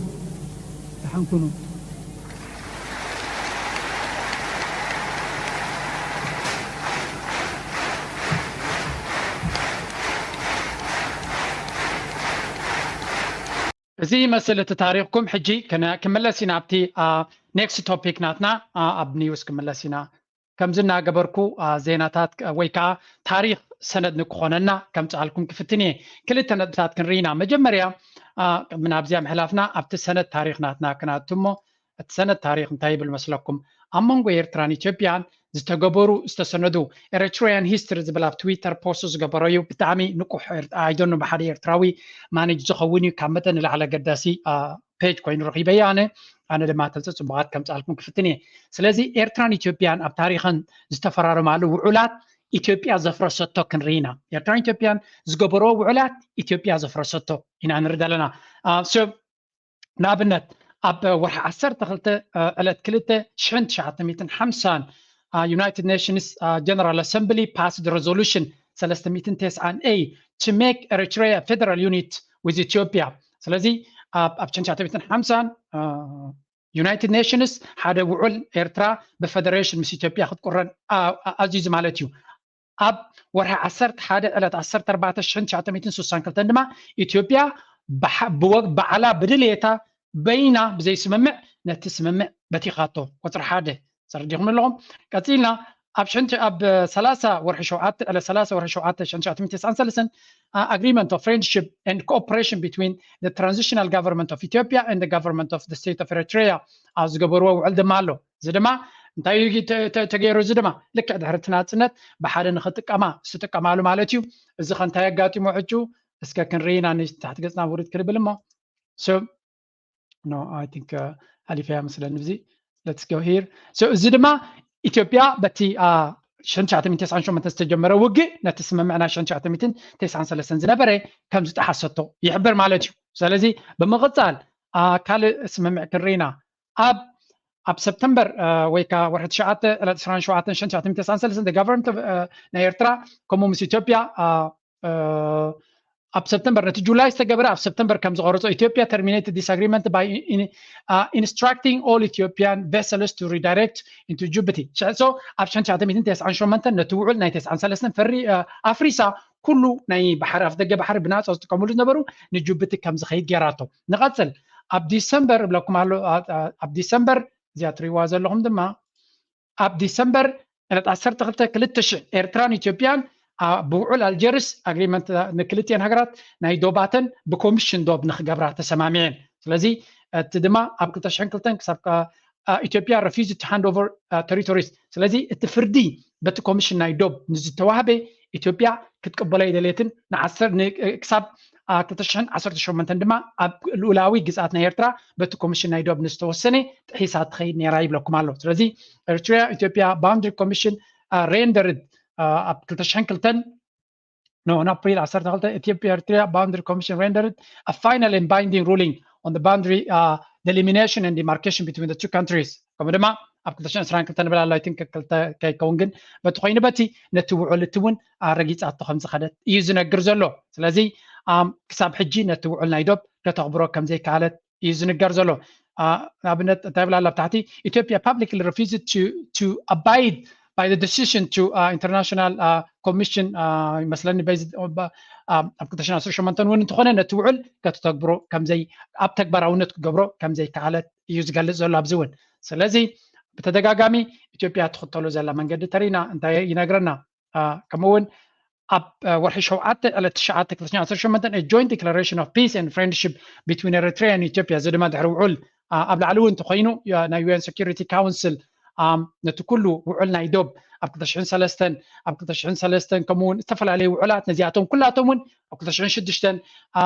ደሓን ኩኑ። እዚ ይመስል እቲ ታሪኽኩም። ሕጂ ክነ- ክምለስ ኢና ኣብቲ ኔክስት ቶፒክ ናትና፣ አ፣ ኣብ ኒውስ ክምለስ ኢና። ከምዚ እናገበርኩ፣ አ፣ ዜናታት ክ- ወይ ከዓ ታሪኽ ሰነድ ንክኾነና ከምፅኣልኩም ክፍትን እየ። ክልተ ነጥብታት ክንርኢ ኢና። መጀመርያ፣ አ፣ ቅድሚ ናብዚኣ ምሕላፍና ኣብቲ ሰነድ ታሪኽ ናትና ክነኣቱ እሞ፣ እቲ ሰነድ ታሪኽ እንታይ ይብል መስለኩም? ኣብ መንጎ ኤርትራን ኢትዮጵያን ዝተገበሩ ዝተሰነዱ፣ ኤሪትሪያን ሂስትሪ ዝብል ኣብ ትዊተር ፖስት ዝገበሮ እዩ። ብጣዕሚ ንቁሕ ኤር- ኣይዶኑ ብሓደ ኤርትራዊ ማኔጅ ዝኸውን እዩ። ካብ መጠን ንላዕሊ ኣገዳሲ፣ አ፣ ፔጅ ኮይኑ ረኺበዮ ኣነ። ኣነ ድማ ተንጽ ጽቡቓት ከምጽኣልኩም ክፍትን እየ። ስለዚ ኤርትራን ኢትዮጵያን ኣብ ታሪኸን ዝተፈራረማሉ ውዑላት ኢትዮጵያ ዘፍረሰቶ ክንርኢ ኢና። ኤርትራን ኢትዮጵያን ዝገበርዎ ውዑላት ኢትዮጵያ ዘፍረሰቶ ኢና ንርኢ ዘለና። አ፣ so ንኣብነት ኣብ ወርሒ ዓሰርተ ክልተ ዕለት ክልተ ሽሕን ትሽዓተ ሚእትን ሓምሳን ዩናይትድ ኔሽንስ ጀነራል ኣሰምብሊ ፓስድ ሬዞሉሽን ሰለስተ ሚእትን ተስዓን A to make Eritrea federal unit with Ethiopia። ስለዚ ኣብ ኣብ ሽሕን ትሽዓተ ሚእትን ሓምሳን ዩናይትድ ኔሽንስ ሓደ ውዑል ኤርትራ ብፈደሬሽን ምስ ኢትዮጵያ ክትቁረን ኣ- ኣ- ኣዚዙ ማለት እዩ። ኣብ ወርሒ ዓሰርተ ሓደ ዕለት ዓሰርተ ኣርባዕተ ሽሕን ትሽዓተ ሚእትን ስሳን ክልተን ድማ ኢትዮጵያ ብሓ- ብወ- ባዕላ ብድልየታ በይና ብዘይ ስምምዕ ነቲ ስምምዕ በቲኻቶ። ቁፅሪ ሓደ ተረዲኹም ኣለኹም። ቀፂልና ኣብ ሽሕን ኣብ ሰላሳ ወርሒ ሸውዓተ ዕለት ሰላሳ ወርሒ ሸውዓተ ሽሕን ትሽዓተ ሚእትን ተስዓን ሰለስተን agreement of friendship and cooperation between the transitional government of Ethiopia and the government of the state of Eritrea ኣብ ዝገበርዎ ውዕል ድማ ኣሎ። እዚ ድማ እንታይ እዩ ተ- ተ- ተገይሩ? እዚ ድማ ልክዕ ድሕሪ እቲ ናፅነት ብሓደ ንክጥቀማ ዝጥቀማሉ ማለት እዩ። እዚ ከ እንታይ ኣጋጢሞ ሕጂ? እስከ ክንርኢ ኢና። ንታሕቲ ገፅና ውርድ ክንብል እሞ። So no, I think ሓሊፈያ መስለኒ። እዚ let's go here። So እዚ ድማ ኢትዮጵያ በቲ ሽሕን ትሽዓተ ሚእትን ተስዓን ሸሞንተን ዝተጀመረ ውግእ ነቲ ስምምዕ ናይ ሽሕን ትሽዓተ ሚእትን ተስዓን ሰለስተን ዝነበረ ከም ዝጠሓሰቶ ይሕብር ማለት እዩ። ስለዚ ብምቕፃል አ፣ ካልእ ስምምዕ ክንርኢ ኢና። ኣብ ኣብ ሰፕተምበር አ፣ ወይ ከዓ ወርሒ ትሽዓተ ዕለት ዕስራን ሸውዓተን ሽሕን ትሽዓተ ሚእትን ተስዓን ሰለስተን the government of አ፣ ናይ ኤርትራ ከምኡ ምስ ኢትዮጵያ አ፣ አ፣ ኣብ ሰፕተምበር ነቲ ጁላይ ዝተገበረ ኣብ ሰፕተምበር ከም ዝቐረጾ ኢትዮጵያ terminated this agreement by in- uh, instructing all Ethiopian vessels to redirect into Djibouti። So ኣብ ሽሕን ትሽዓተ ሚእትን ተስዓን ሸሞንተን ነቲ ውዑል ናይ ተስዓን ሰለስተን ፈሪ አ፣ ኣፍሪሳ ኩሉ ናይ ባሕሪ ኣፍ ደገ ባሕሪ ብናጻ ዝጥቀምሉ ዝነበሩ ንጅቡቲ ከም ዝኸይድ ገይራቶ። ንቐጽል ኣብ ዲሰምበር እብለኩም ኣሎ አ- አ- ኣብ ዲሰምበር እዚኣ ትሪእዋ ዘለኹም ድማ ኣብ ዲሰምበር ዕለት ዓሰርተ ክልተ ክልተ ሽሕ ኤርትራን ኢትዮጵያን አ- ብውዑል ኣልጀርስ ኣግሪመንት ንክልቲኤን ሃገራት ናይ ዶባተን ብኮሚሽን ዶብ ንክገብራ ተሰማሚዐን። ስለዚ እቲ ድማ ኣብ ክልተ ሽሕን ክልተን ክሳብ ካ- አ- ኢትዮጵያ refused to hand over territories። ስለዚ እቲ ፍርዲ በቲ ኮሚሽን ናይ ዶብ ንዝተዋህበ ኢትዮጵያ ክትቅበሎ ኣይደለየትን። ንዓሰር- ን- ክሳብ አ፣ ክልተ ሽሕን ዓሰርተ ሸሞንተን ድማ ኣብ ልኡላዊ ግዝኣት ናይ ኤርትራ በቲ ኮሚሽን ናይ ዶብ ንዝተወሰነ ጥሒሳ ትኸይድ ነይራ ይብለኩም ኣሎ። ስለዚ ኤርትራ ኢትዮጵያ boundary commission rendered ኣብ ክልተ ሽሕን ክልተን no in April ዓሰርተ ክልተ Ethiopia Eritrea boundary commission rendered a final and binding ruling on the boundary uh, delimitation and demarcation between the two countries። ከምኡ ድማ ኣብ ክልተ ሽሕን ዕስራን ክልተን ንብል ኣሎ። I think ክልተ ከይከውን ግን በቲ ኮይኑ በቲ ነቲ ውዕል እቲ እውን አ፣ ረጊፃቶ ከም ዝኸደት እዩ ዝነግር ዘሎ። ስለዚ ኣም፣ ክሳብ ሕጂ ነቲ ውዕል ናይ ዶብ ከተኽብሮ ከም ዘይከኣለት እዩ ዝንገር ዘሎ። አ፣ ንኣብነት እንታይ ይብል ኣሎ ኣብ ታሕቲ? Ethiopia publicly refused to to abide by the decision to uh, international uh, commission uh, ይመስለኒ በዚ አ፣ ኣብ ክልተ ሽሕን ዓሰርተ ሸሞንተን እውን እንተኾነ ነቲ ውዕል ከተተግብሮ ከምዘይ ኣብ ተግባራውነት ክገብሮ ከም ዘይከኣለት እዩ ዝገልጽ ዘሎ ኣብዚ እውን። ስለዚ ብተደጋጋሚ ኢትዮጵያ ትኽተሎ ዘላ መንገዲ ተሪና እንታይ ይነግረና? አ፣ ከምኡ እውን ኣብ አ፣ ወርሒ ሸውዓተ ዕለት ትሽዓተ ክልተ ሽሕን ዓሰርተ ሸሞንተን a joint declaration of peace and friendship between Eritrea and Ethiopia እዚ ድማ ድሕሪ ውዑል አ፣ ኣብ ላዕሊ እውን እንተኮይኑ ያ- ናይ ዩ ኤን ሴኩሪቲ ካውንስል ኣም፣ ነቲ ኩሉ ውዑል ናይ ዶብ ኣብ ክልተ ሽሕን ሰለስተን ኣብ ክልተ ሽሕን ሰለስተን ከምኡ እውን ዝተፈላለዩ ውዑላት ነዚኣቶም ኩላቶም እውን ኣብ ክልተ ሽሕን ሽዱሽተን አ፣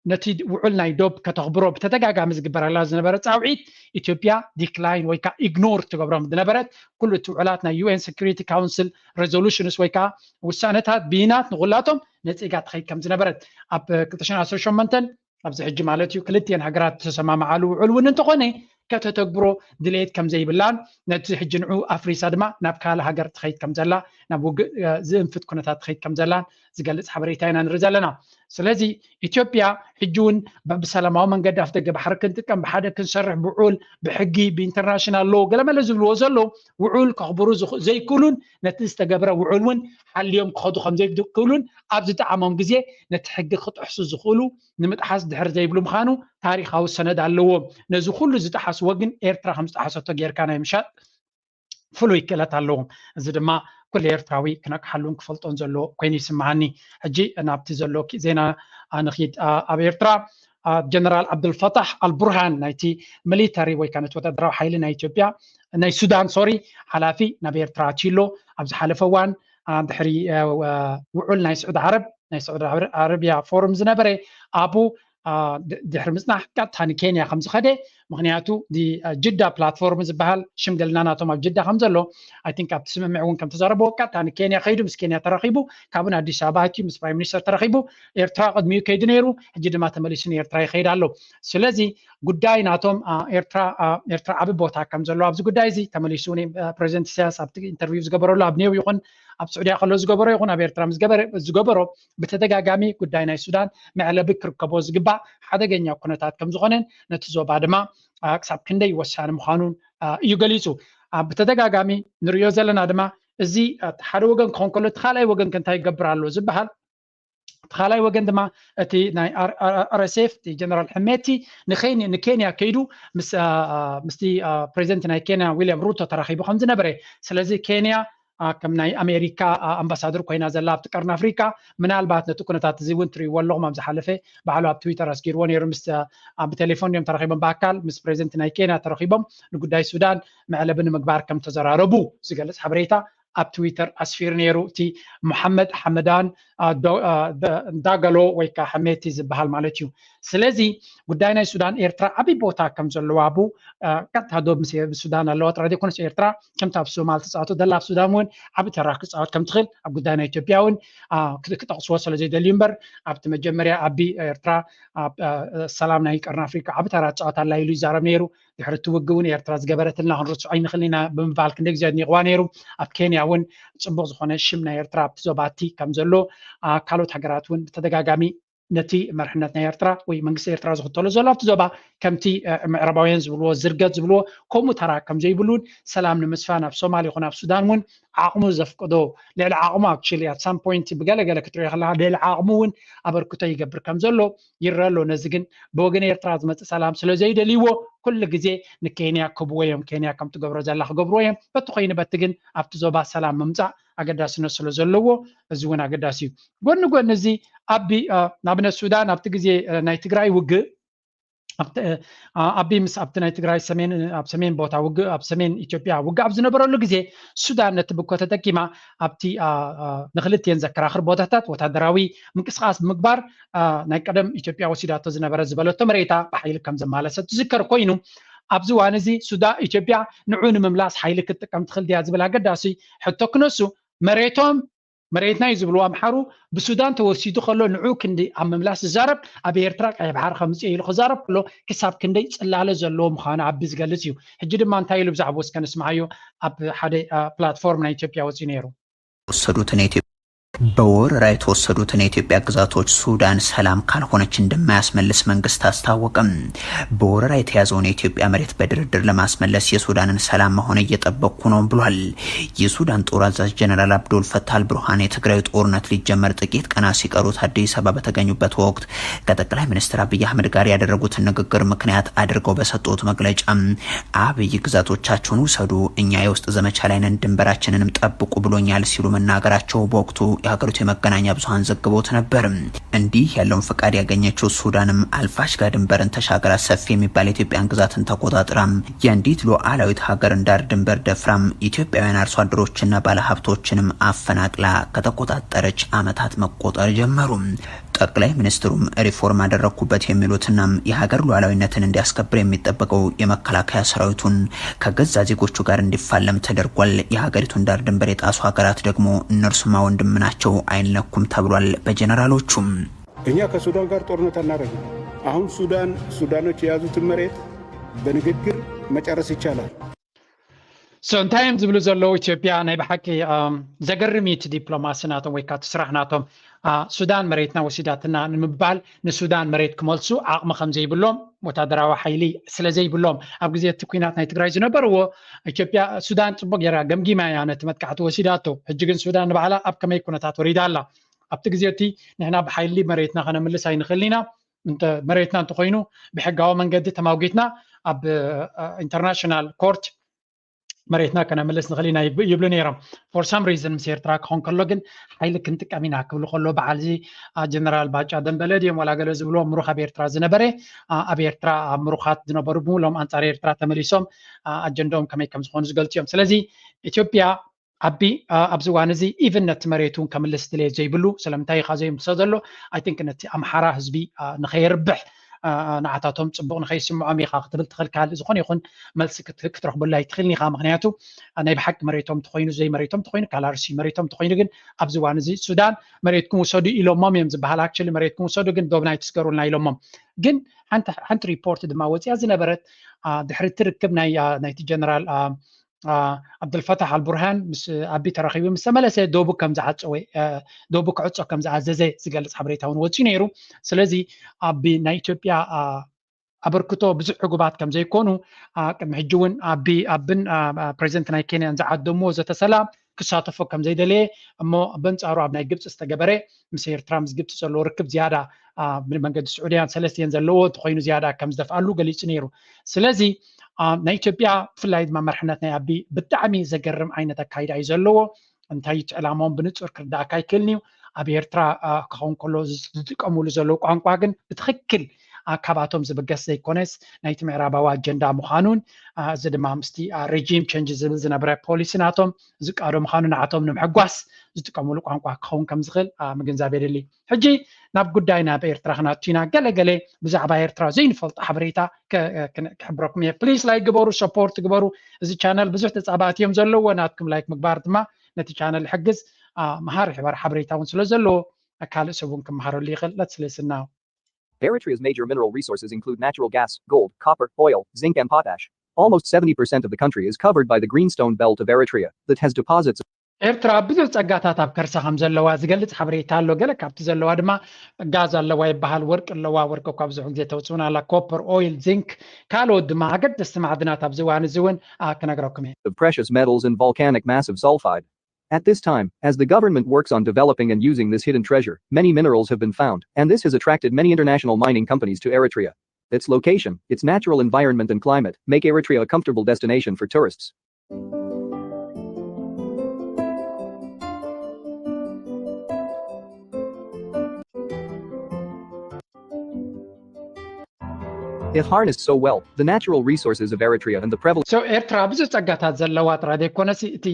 ነቲ ውዕል ናይ ዶብ ከተኽብሮ ብተደጋጋሚ ዝግበረላ ዝነበረ ፃውዒት ኢትዮጵያ ዲክላይን ወይ ከዓ ኢግኖር ትገብሮም ዝነበረት ኩሉ እቲ ውዕላት ናይ ዩ ኤን ሴኩሪቲ ካውንስል ሬዞሉሽንስ ወይ ከዓ ውሳነታት ብይናት ንኩላቶም ነፂጋ ትኸይድ ከም ዝነበረት ኣብ ክልተ ሽሕን ዓሰርተ ሸሞንተን ኣብዚ ሕጂ ማለት እዩ ክልቲኤን ሃገራት ዝተሰማማዓሉ ውዕል እውን እንተኾነ ከተተግብሮ ድሌት ከም ዘይብላን ነቲ ሕጂ ንዑ ኣፍሪሳ ድማ ናብ ካልእ ሃገር ትኸይድ ከም ዘላ ናብ ውግእ ዝእንፍት ኩነታት ትኸይድ ከም ዘላን ዝገልጽ ሓበሬታ ኢና ንርኢ ዘለና። ስለዚ ኢትዮጵያ ሕጂ እውን ብሰላማዊ መንገዲ ኣፍ ደገ ባሕሪ ክንጥቀም ብሓደ ክንሰርሕ ብውዕል ብሕጊ ብኢንተርናሽናል ሎ ገለመለ ዝብልዎ ዘለዉ ውዕል ከኽብሩ ዘይክእሉን ነቲ ዝተገብረ ውዕል እውን ሓልዮም ክኸዱ ከም ዘይክእሉን ኣብ ዝጠዓሞም ግዜ ነቲ ሕጊ ክጥሕሱ ዝኽእሉ ንምጥሓስ ድሕር ዘይብሉ ምዃኑ ታሪኻዊ ሰነድ ኣለዎም። ነዚ ኩሉ ዝጠሓስዎ ግን ኤርትራ ከም ዝጠሓሰቶ ጌርካ ናይ ምሻጥ ፍሉይ ክእለት ኣለዎም። እዚ ድማ ኩሉ ኤርትራዊ ክነቅሓሉን ክፈልጦን ዘለዎ ኮይኑ ይስምዓኒ። ሕጂ ናብቲ ዘሎ ዜና ንኺድ። ኣብ ኤርትራ ጀነራል ዓብዱልፈታሕ ኣልቡርሃን ናይቲ ሚሊተሪ ወይ ከዓ ነቲ ወታደራዊ ሓይሊ ናይ ኢትዮጵያ ናይ ሱዳን ሶሪ ሓላፊ ናብ ኤርትራ ኣትዩ ኣሎ። ኣብ ዝሓለፈ እዋን ድሕሪ ውዑል ናይ ስዑድ ዓረብ ናይ ስዑድ ዓረብያ ፎርም ዝነበረ ኣቡ ድሕሪ ምፅናሕ ቀጥታ ንኬንያ ከም ዝኸደ ምክንያቱ ጅዳ ፕላትፎርም ዝበሃል ሽምግልና ናቶም ኣብ ጅዳ ከም ዘሎ ኣይ ቲንክ ኣብቲ ስምምዕ እውን ከም ተዛረበዎ ቀጥታ ንኬንያ ከይዱ ምስ ኬንያ ተራኺቡ ካብን ኣዲስ ኣበባ ኣትዩ ምስ ፕራይም ሚኒስተር ተራኺቡ ኤርትራ ቅድሚኡ ከይዱ ነይሩ ሕጂ ድማ ተመሊሱ ንኤርትራ ይኸይድ ኣሎ። ስለዚ ጉዳይ ናቶም ኤርትራ ኤርትራ ዓቢ ቦታ ከም ዘለዎ ኣብዚ ጉዳይ እዚ ተመሊሱ እውን ፕሬዚደንት ኢሳያስ ኣብቲ ኢንተርቪው ዝገበረሉ ኣብ ኔው ይኹን ኣብ ስዑድያ ከሎ ዝገበሮ ይኹን ኣብ ኤርትራ ዝገበሮ ብተደጋጋሚ ጉዳይ ናይ ሱዳን መዕለቢ ክርከቦ ዝግባእ ሓደገኛ ኩነታት ከም ዝኾነን ነቲ ዞባ ድማ ክሳብ ክንደይ ወሳኒ ምዃኑን እዩ ገሊጹ። ብተደጋጋሚ ንሪኦ ዘለና ድማ እዚ ሓደ ወገን ክኾን ከሎ እቲ ካልኣይ ወገን ከ እንታይ ይገብር ኣሎ ዝበሃል እቲ ካልኣይ ወገን ድማ እቲ ናይ ኣር ኤስ ኤፍ እቲ ጀነራል ሕሜቲ ንኬንያ ከይዱ ምስቲ ፕሬዚደንት ናይ ኬንያ ዊልያም ሩቶ ተራኺቡ ከም ዝነበረ ስለዚ ኬንያ ከም ናይ ኣሜሪካ ኣምባሳደር ኮይና ዘላ ኣብቲ ቀርኒ ኣፍሪካ ምናልባት ነቲ ኩነታት እዚ እውን ትርእይዎ ኣለኹም ኣብ ዝሓለፈ ባዕሉ ኣብ ትዊተር ኣስጊርዎ ነይሩ ምስ ብቴሌፎን እዮም ተረኺቦም ብኣካል ምስ ፕሬዚደንት ናይ ኬንያ ተረኺቦም ንጉዳይ ሱዳን መዕለቢ ንምግባር ከም ተዘራረቡ ዝገልፅ ሓበሬታ ኣብ ትዊተር ኣስፊሩ ነይሩ እቲ ሙሓመድ ሓመዳን ዳገሎ ወይ ከዓ ሕሜቲ ዝበሃል ማለት እዩ። ስለዚ ጉዳይ ናይ ሱዳን ኤርትራ ዓብይ ቦታ ከም ዘለዋ ቡ ቀጥታ ዶብ ምስ ሱዳን ኣለዋ ጥራሕ ዘይኮነስ ኤርትራ ከምቲ ኣብ ሶማል ትፃወቶ ደላ ኣብ ሱዳን እውን ዓብይ ተራ ክፃወት ከም ትኽእል ኣብ ጉዳይ ናይ ኢትዮጵያ እውን ክጠቕስዎ ስለ ዘይደልዩ እምበር ኣብቲ መጀመርያ ኣቢ ኤርትራ ሰላም ናይ ቀርኒ ኣፍሪካ ዓብይ ተራ ትፃወት ኣላ ኢሉ ይዛረብ ነይሩ። ድሕሪ እቲ ውግእ እውን ኤርትራ ዝገበረትልና ክንርስዖ ኣይንኽእልን ኢና ብምባል ክንደይ ግዜ ኣድኒቕዋ ነይሩ። ኣብ ኬንያ እውን ፅቡቕ ዝኾነ ሽም ናይ ኤርትራ ኣብቲ ዞባ እቲ ከም ዘሎ ካልኦት ሃገራት እውን ብተደጋጋሚ ነቲ መርሕነት ናይ ኤርትራ ወይ መንግስቲ ኤርትራ ዝኽተሎ ዘሎ ኣብቲ ዞባ ከምቲ ምዕራባውያን ዝብልዎ ዝርገት ዝብልዎ ከምኡ ተራ ከም ዘይብሉን ሰላም ንምስፋን ኣብ ሶማል ይኹን ኣብ ሱዳን እውን ዓቕሙ ዘፍቅዶ ልዕሊ ዓቕሙ ኣክቹሊ ኣት ሳም ፖይንት ብገለገለ ክትሪኦ ከለካ ልዕሊ ዓቕሙ እውን ኣበርክቶ ይገብር ከም ዘሎ ይረአ ኣሎ። ነዚ ግን ብወገን ኤርትራ ዝመፅእ ሰላም ስለ ዘይደልይዎ ኩሉ ግዜ ንኬንያ ክህብዎ እዮም። ኬንያ ከም ትገብሮ ዘላ ክገብርዎ እዮም። በቲ ኮይኑ በቲ ግን ኣብቲ ዞባ ሰላም ምምፃእ ኣገዳስነት ስለ ዘለዎ እዚ እውን ኣገዳሲ እዩ። ጎኒ ጎኒ እዚ ኣቢ ንኣብነት ሱዳን ኣብቲ ግዜ ናይ ትግራይ ውግእ ኣቢ ምስ ኣብቲ ናይ ትግራይ ሰሜን ኣብ ሰሜን ቦታ ውግእ ኣብ ሰሜን ኢትዮጵያ ውግእ ኣብ ዝነበረሉ ግዜ ሱዳን ነቲ ብኮ ተጠቂማ ኣብቲ ንክልትኤን ዘከራኽር ቦታታት ወታደራዊ ምንቅስቃስ ብምግባር ናይ ቀደም ኢትዮጵያ ወሲዳቶ ዝነበረ ዝበለቶ መሬታ ብሓይሊ ከም ዘማለሰት ዝዝከር ኮይኑ ኣብዚ እዋን እዚ ሱዳ ኢትዮጵያ ንዑ ንምምላስ ሓይሊ ክትጥቀም ትኽእል ድያ ዝብል ኣገዳሲ ሕቶ ክነሱ መሬቶም መሬትና እዩ ዝብልዎ ኣምሓሩ ብሱዳን ተወሲዱ ከሎ ንዑ ክንዲ ኣብ ምምላስ ዝዛረብ ኣብ ኤርትራ ቀይ ባሕሪ ከምፅእ ኢሉ ክዛረብ ከሎ ክሳብ ክንደይ ፅላለ ዘለዎ ምዃኑ ኣቢ ዝገልፅ እዩ። ሕጂ ድማ እንታይ ኢሉ ብዛዕባ እስከ ንስምዓዮ ኣብ ሓደ ፕላትፎርም ናይ ኢትዮጵያ ወፂኡ ነይሩ። ወሰዱትን በወረራ የተወሰዱትን የኢትዮጵያ ግዛቶች ሱዳን ሰላም ካልሆነች እንደማያስመልስ መንግስት አስታወቀም። በወረራ የተያዘውን የኢትዮጵያ መሬት በድርድር ለማስመለስ የሱዳንን ሰላም መሆን እየጠበቅኩ ነው ብሏል። የሱዳን ጦር አዛዥ ጀነራል አብዶል ፈታህ አልቡርሃን የትግራዩ ጦርነት ሊጀመር ጥቂት ቀናት ሲቀሩት አዲስ አበባ በተገኙበት ወቅት ከጠቅላይ ሚኒስትር አብይ አህመድ ጋር ያደረጉትን ንግግር ምክንያት አድርገው በሰጡት መግለጫ አብይ ግዛቶቻችሁን ውሰዱ፣ እኛ የውስጥ ዘመቻ ላይ ነን፣ ድንበራችንንም ጠብቁ ብሎኛል ሲሉ መናገራቸው በወቅቱ የሀገሪቱ የመገናኛ ብዙሀን ዘግበውት ነበር። እንዲህ ያለውን ፈቃድ ያገኘችው ሱዳንም አልፋሽጋ ድንበርን ተሻግራ ሰፊ የሚባል የኢትዮጵያን ግዛትን ተቆጣጥራ የእንዲት ሉዓላዊት ሀገርን ዳር ድንበር ደፍራም ኢትዮጵያውያን አርሶ አደሮችና ባለሀብቶችንም አፈናቅላ ከተቆጣጠረች አመታት መቆጠር ጀመሩ። ጠቅላይ ሚኒስትሩም ሪፎርም አደረግኩበት የሚሉትና የሀገር ሉዓላዊነትን እንዲያስከብር የሚጠበቀው የመከላከያ ሰራዊቱን ከገዛ ዜጎቹ ጋር እንዲፋለም ተደርጓል። የሀገሪቱን ዳር ድንበር የጣሱ ሀገራት ደግሞ እነርሱማ ወንድም ናቸው፣ አይነኩም ተብሏል በጀነራሎቹም። እኛ ከሱዳን ጋር ጦርነት አናደርግም። አሁን ሱዳን ሱዳኖች የያዙትን መሬት በንግግር መጨረስ ይቻላል። So እንታይ እዮም ዝብሉ ዘለዉ? ኢትዮጵያ ናይ ብሓቂ ዘገርም እዩ እቲ ዲፕሎማሲ ናቶም ወይ ከዓ እቲ ስራሕ ናቶም። ሱዳን መሬትና ወሲዳትና ንምባል ንሱዳን መሬት ክመልሱ ዓቕሚ ከም ዘይብሎም፣ ወታደራዊ ሓይሊ ስለ ዘይብሎም፣ ኣብ ግዜ እቲ ኩናት ናይ ትግራይ ዝነበርዎ ኢትዮጵያ ሱዳን ፅቡቅ ገይራ ገምጊማ እያ ነቲ መጥቃዕቲ ወሲዳቶ። ሕጂ ግን ሱዳን ንባዕላ ኣብ ከመይ ኩነታት ወሪዳ ኣላ? ኣብቲ ግዜ እቲ ንሕና ብሓይሊ መሬትና ከነምልስ ኣይንኽእል ኢና። መሬትና እንተኮይኑ ብሕጋዊ መንገዲ ተማጉትና ኣብ ኢንተርናሽናል ኮርት መሬትና ከነምልስ ንኽእል ኢና ይብሉ ነይሮም። For some reason ምስ ኤርትራ ክኾን ከሎ ግን ሓይሊ ክንጥቀም ኢና ክብሉ ከሎ በዓል እዚ ጀነራል ባጫ ደንበለ ድዮም ዋላ ገለ ዝብልዎ ምሩኽ ኣብ ኤርትራ ዝነበረ ኣብ ኤርትራ ኣብ ምሩኻት ዝነበሩ ብምሎም ኣንፃር ኤርትራ ተመሊሶም ኣጀንዳኦም ከመይ ከም ዝኾኑ ዝገልፁ እዮም። ስለዚ ኢትዮጵያ ኣቢ ኣብዚ እዋን እዚ ኢቭን ነቲ መሬት እውን ከምልስ ድሌት ዘይብሉ ስለምንታይ ኢኻ ዘይምልሶ ዘሎ? I think ነቲ ኣምሓራ ህዝቢ ንኸየርብሕ ንዓታቶም ፅቡቕ ንኸይስምዖም ኢኻ ክትብል ትኽእል ካልእ ዝኾነ ይኹን መልሲ ክትረኽበሉ ኣይትኽእልን ኢኻ። ምክንያቱ ናይ ብሓቂ መሬቶም ተኾይኑ ዘይመሬቶም ተኾይኑ ካላርሲ መሬቶም ተኾይኑ ግን ኣብዚ እዋን እዚ ሱዳን መሬትኩም ውሰዱ ኢሎሞም እዮም ዝበሃል። Actually መሬትኩም ውሰዱ ግን ዶብና ኣይትስገሩልና ኢሎሞም። ግን ሓንቲ report ድማ ወፂኣ ዝነበረት ድሕሪ እቲ ርክብ ናይቲ ጀነራል ዓብደልፈታሕ ኣልቡርሃን ምስ ኣቢ ተራኺቡ ምስ ተመለሰ ዶቡ ከም ዝዓፀወ ዶቡ ክዕፆ ከም ዝኣዘዘ ዝገልፅ ሓበሬታ እውን ወፂኡ ነይሩ። ስለዚ ኣቢ ናይ ኢትዮጵያ ኣበርክቶ ብዙሕ ዕጉባት ከም ዘይኮኑ ቅድሚ ሕጂ እውን ኣቢ ኣብን ፕሬዚደንት ናይ ኬንያን ዝዓደምዎ ዘተ ሰላም ክሳተፎ ከም ዘይደለየ እሞ በንፃሩ ኣብ ናይ ግብፂ ዝተገበረ ምስ ኤርትራ ምስ ግብፂ ዘለዎ ርክብ ዝያዳ ብመንገዲ ስዑድያን ሰለስቲየን ዘለዎ እንተኮይኑ ዝያዳ ከም ዝደፍኣሉ ገሊፁ ነይሩ። ስለዚ ናይ ኢትዮጵያ ብፍላይ ድማ መርሕነት ናይ ኣቢ ብጣዕሚ ዘገርም ዓይነት ኣካይዳ እዩ ዘለዎ። እንታይ እቲ ዕላማኦም ብንፁር ክርዳእካ ኣይክእልን እዩ። ኣብ ኤርትራ ክኸውን ከሎ ዝጥቀምሉ ዘለዉ ቋንቋ ግን ብትኽክል ካባቶም ዝብገስ ዘይኮነስ ናይቲ ምዕራባዊ ኣጀንዳ ምዃኑን እዚ ድማ ምስቲ regime change ዝብል ዝነበረ ፖሊሲ ናቶም ዝቃዶ ምዃኑ ንዓቶም ንምሕጓስ ዝጥቀምሉ ቋንቋ ክኸውን ከም ዝኽእል ምግንዛብ የድሊ። ሕጂ ናብ ጉዳይ ናብ ኤርትራ ክናቱ ኢና። ገለ ገለ ብዛዕባ ኤርትራ ዘይንፈልጦ ሓበሬታ ክሕብረኩም እየ። Please like ግበሩ፣ support ግበሩ። እዚ channel ብዙሕ ተፃባእቲ እዮም ዘለዎ። ናትኩም like ምግባር ድማ ነቲ channel ይሕግዝ። መሃሪ ሕባር ሓበሬታ እውን ስለ ዘለዎ ካልእ ሰብ እውን ክመሃረሉ ይኽእል። Let's listen now. Eritrea's major mineral resources include natural gas, gold, copper, oil, zinc, and potash. Almost seventy percent of the country is covered by the Greenstone Belt of Eritrea, that has deposits of ኤርትራ ብዙሕ ጸጋታት ኣብ ከርሳ ከም ዘለዋ ዝገልጽ ሓበሬታ ኣሎ። ገለ ካብቲ ዘለዋ ድማ ጋዝ ኣለዋ ይበሃል። ወርቂ ኣለዋ። ወርቂ እኳ ብዙሕ ግዜ ተውፅኡና ኣላ። ኮፐር፣ ኦይል፣ ዚንክ፣ ካልኦት ድማ ኣገደስቲ ማዕድናት ኣብዚ እዋን እዚ እውን ክነግረኩም እየ። Of precious metals and volcanic massive sulfide. At this time, as the government works on developing and using this hidden treasure, many minerals have been found, and this has attracted many international mining companies to Eritrea. Its location, its natural environment and climate make Eritrea a comfortable destination for tourists. If harnessed so well, the natural resources of Eritrea and the prevalent So ኤርትራ ብዙሕ ጸጋታት ዘለዋ ጥራይ ዘይኮነስ እቲ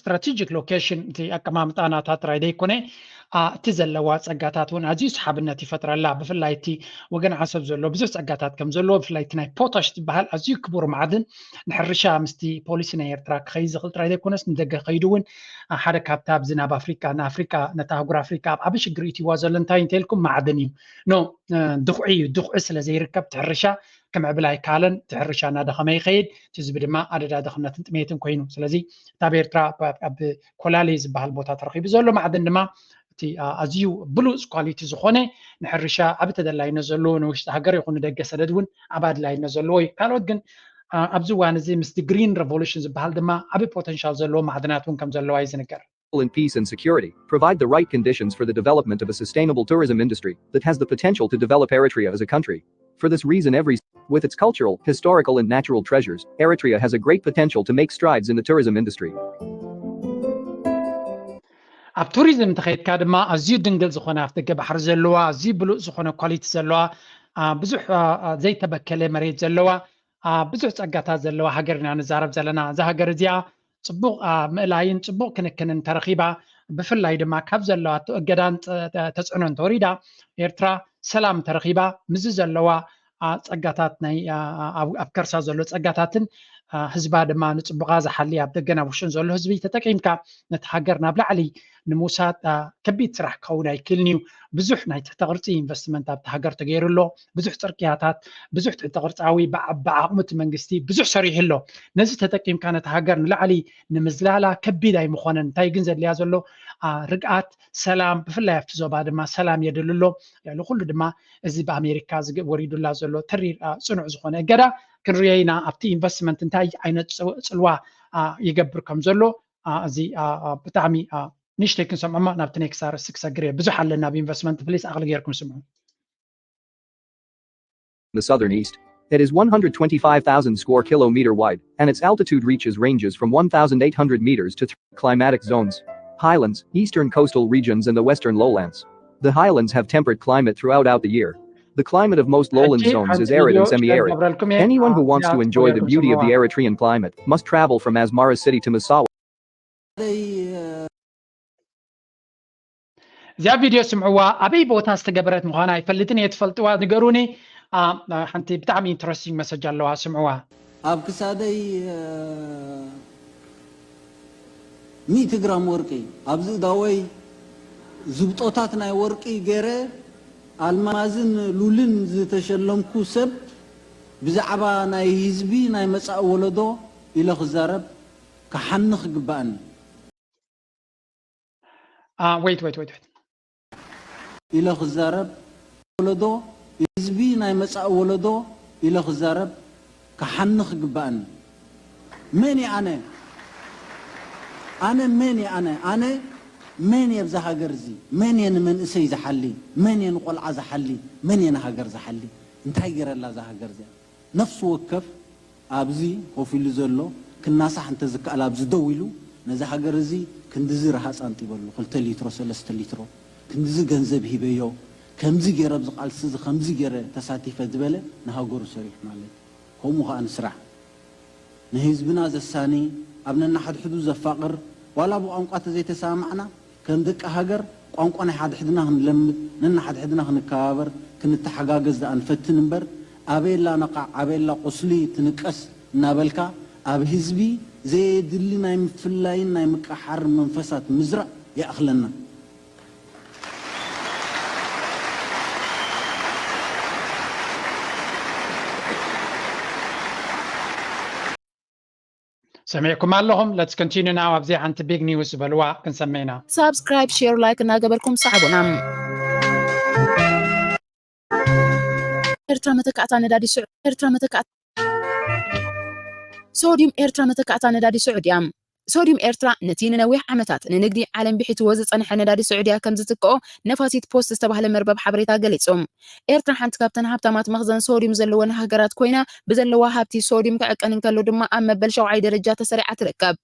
strategic location እቲ ኣቀማምጣ ናታ ጥራይ ዘይኮነ እቲ ዘለዋ ጸጋታት እውን ኣዝዩ ሰሓብነት ይፈጥረላ። ብፍላይ እቲ ወገን ዓሰብ ዘሎ ብዙሕ ጸጋታት ከም ዘለዎ ብፍላይ እቲ ናይ ፖታሽ ዝበሃል ኣዝዩ ክቡር ማዕድን ንሕርሻ ምስቲ ፖሊሲ ናይ ኤርትራ ክኸይድ ዝኽእል ጥራይ ዘይኮነስ ንደገ ከይዱ እውን ሓደ ካብቲ ኣብዚ ናብ ኣፍሪቃ ንኣፍሪቃ ነታ ኣህጉር ኣፍሪቃ ኣብ ዓቢ ሽግር እትይዋ ዘሎ እንታይ እንተልኩም ማዕድን እዩ። ኖ ድኹዒ እዩ። ድኹዒ ስለ ዘይርከብ እቲ ሕርሻ ክምዕብል ኣይከኣለን። እቲ ሕርሻ እናደኸመ ይኸይድ። እቲ ህዝቢ ድማ ኣደዳ ድኽነትን ጥሜትን ኮይኑ። ስለዚ እታ ኣብ ኤርትራ ኣብ ኮላሌ ዝበሃል ቦታ ተረኺቡ ዘሎ ማዕድን ድማ እቲ ኣዝዩ ብሉፅ ኳሊቲ ዝኾነ ንሕርሻ ዓቢ ተደላይነት ዘለዎ ንውሽጢ ሃገር ይኹን ንደገ ሰደድ እውን ዓቢ ኣድላይነት ዘለዎ እዩ። ካልኦት ግን ኣብዚ እዋን እዚ ምስቲ ግሪን ሬቮሉሽን ዝበሃል ድማ ዓቢ ፖተንሻል ዘለዎ ማዕድናት እውን ከም ዘለዋ እዩ ዝንገር። In peace and security, provide the right conditions for the development of a sustainable tourism industry that has the potential to develop Eritrea as a country. For this reason, every with its cultural, historical, and natural treasures, Eritrea has a great potential to make strides in the tourism industry. ኣብ ቱሪዝም እንተኸይድካ ድማ ኣዝዩ ድንግል ዝኾነ ኣፍ ደገ ባሕሪ ዘለዋ፣ ኣዝዩ ብሉጽ ዝኾነ ኳሊቲ ዘለዋ፣ አ፣ ብዙሕ፣ አ፣ አ፣ ዘይተበከለ መሬት ዘለዋ፣ አ፣ ብዙሕ ጸጋታት ዘለዋ ሃገር ኢና ንዛረብ ዘለና። እዛ ሃገር እዚኣ ጽቡቕ፣ አ፣ ምእላይን ጽቡቕ ክንክንን ተረኺባ፣ ብፍላይ ድማ ካብ ዘለዋቶ እገዳን ጸ-፣ ተ-፣ ተጽዕኖን ተወሪዳ፣ ኤርትራ ሰላም ተረኺባ፣ ምስዚ ዘለዋ፣ አ፣ ጸጋታት ናይ፣ አ፣ አ፣ ኣብ፣ ኣብ ከርሳ ዘሎ ጸጋታትን፣ አ፣ ህዝባ ድማ ንጽቡቓ ዝሓሊ ኣብ ደገን ኣብ ውሽጥን ዘሎ ህዝቢ ተጠቂምካ ነቲ ሃገር ናብ ላዕሊ ንምውሳድ፣ አ፣ ከቢድ ስራሕ ክኸውን ኣይክእልን እዩ። ብዙሕ ናይ ትሕተ ቅርጺ ኢንቨስትመንት ኣብቲ ሃገር ተገይሩ ኣሎ። ብዙሕ ጽርግያታት፣ ብዙሕ ትሕተ ቅርጻዊ ብዓ-፣ ብዓቕሚ እቲ መንግስቲ ብዙሕ ሰሪሑ ኣሎ። ነዚ ተጠቂምካ ነቲ ሃገር ንላዕሊ ንምዝላላ ከቢድ ኣይምኾነን። እንታይ ግን ዘድልያ ዘሎ፣ አ፣ ርግኣት፣ ሰላም፣ ብፍላይ ኣብቲ ዞባ ድማ ሰላም የድሊ ኣሎ። ልዕሊ ኩሉ ድማ እዚ ብኣሜሪካ ዝግ-፣ ወሪዱላ ዘሎ ተሪር፣ አ፣ ጽኑዕ ዝኾነ እገዳ ክንሪኦ ኢና። ኣብቲ ኢንቨስትመንት እንታይ ዓይነት ጽ-፣ ጽልዋ፣ አ፣ ይገብር ከም ዘሎ፣ አ፣ እዚ፣ አ፣ አ፣ ብጣዕሚ፣ አ፣ ንእሽተይ ክንሰምዖ እሞ ናብቲ ኔክስት ኣርእስቲ ክሰግር እየ። ብዙሕ ኣለና ኣብ ኢንቨስትመንት፣ ፕሊስ ዓቕሊ ጌርኩም ስምዑ። The southern east. It is one hundred twenty-five thousand square kilometer wide, and its altitude reaches ranges from one thousand eight hundred meters to three climatic zones: highlands, eastern coastal regions, and the western lowlands. The highlands have temperate climate throughout out the year. The climate of most lowland ሕጂ zones ሓንቲ is arid ቪድዮ and ሸር semi-arid. ገብረልኩም እየ። Anyone who ኣብ wants እዚኣ to enjoy the ጽውዕኩም beauty of the ስምዑዋ። Eritrean climate must travel from Asmara city to Massawa. እዚኣ ቪድዮ ስምዕዋ፣ ኣበይ ቦታ ዝተገበረት ምዃና ኣይፈልጥን እየ። ትፈልጥዋ ንገሩኒ። አ፣ አ፣ ሓንቲ ብጣዕሚ ኢንትረስቲንግ መሰጅ ኣለዋ፣ ስምዕዋ። ኣብ ክሳደይ፣ እ፣ ሚእቲ ግራም ወርቂ፣ ኣብዚ እዳወይ ዝብጦታት ናይ ወርቂ ገይረ፣ ኣልማዝን ሉልን ዝተሸለምኩ ሰብ፣ ብዛዕባ ናይ ህዝቢ ናይ መጻኢ ወለዶ ኢለ ክዛረብ ክሓንኽ ይግባእኒ። አ፣ ዌይት፣ ዌይት፣ ዌይት፣ ዌይት። ኢለ ክዛረብ፣ ወለዶ፣ ህዝቢ ናይ መጻኢ ወለዶ ኢለ ክዛረብ ክሓንኽ ይግባእኒ። መን እየ ኣነ? ኣነ መን እየ ኣነ? ኣነ መን እየ ኣብዛ ሃገር እዚ? መን እየ ንመንእሰይ ዝሓሊ? መን እየ ንቆልዓ ዝሓሊ? መን እየ ንሃገር ዝሓሊ? እንታይ ገይረላ እዛ ሃገር እዚኣ? ነፍሲ ወከፍ ኣብዚ ኮፍ ኢሉ ዘሎ ክናሳሕ እንተዝከኣል፣ ኣብዚ ደው ኢሉ፣ ነዚ ሃገር እዚ ክንድዚ ረሃጽ ኣንጢበሉ፣ ክልተ ሊትሮ፣ ሰለስተ ሊትሮ፣ ክንድዚ ገንዘብ ሂበዮ፣ ከምዚ ገይረ ኣብዚ ቃልሲ እዚ ከምዚ ገይረ ተሳቲፈ ዝበለ ንሃገሩ ሰሪሑ ማለት እዩ። ከምኡ ከኣ ንስራሕ። ንህዝብና ዘሳኒ፣ ኣብ ነናሓድሕዱ ዘፋቕር፣ ዋላ ብቋንቋ ተዘይተሰማማዕና፣ ከም ደቂ ሃገር ቋንቋ ናይ ሓድሕድና ክንለምድ፣ ነናሓድሕድና ክንከባበር፣ ክንተሓጋገዝ ደኣ ንፈትን እምበር፣ ኣበየላ ነቓዕ፣ ኣበየላ ቁስሊ ትንቀስ እናበልካ፣ ኣብ ህዝቢ ዘየድሊ ናይ ምፍላይን ናይ ምቅሓር መንፈሳት ምዝራእ ይኣኽለና። ሰሚዕኩም ኣለኹም። Let's continue now። ኣብዚ ሓንቲ ቢግ ኒውስ ዝበልዋ ክንሰምዕ ኢና። ሳብስክራይብ፣ ሼር፣ ላይክ እናገበርኩም ሰዓቡና። ኤርትራ መተካእታ ነዳዲ ስዑ-፣ ኤርትራ መተካእታ ሶድዩም ኤርትራ መተካእታ ነዳዲ ስዑድያ። ሶድዩም ኤርትራ ነቲ ንነዊሕ ዓመታት ንንግዲ ዓለም ብሒትዎ ዝጸንሐ ነዳዲ ስዑድያ ከም ዝትክኦ ነፋሲት ፖስት ዝተባህለ መርበብ ሓበሬታ ገሊጹ። ኤርትራ ሓንቲ ካብተን ሃብታማት መኽዘን ሶድዩም ዘለወን ሃገራት ኮይና፣ ብዘለዋ ሃብቲ ሶድዩም ክዕቀን እንከሎ ድማ ኣብ መበል ሸውዓይ ደረጃ ተሰሪዓ ትርከብ።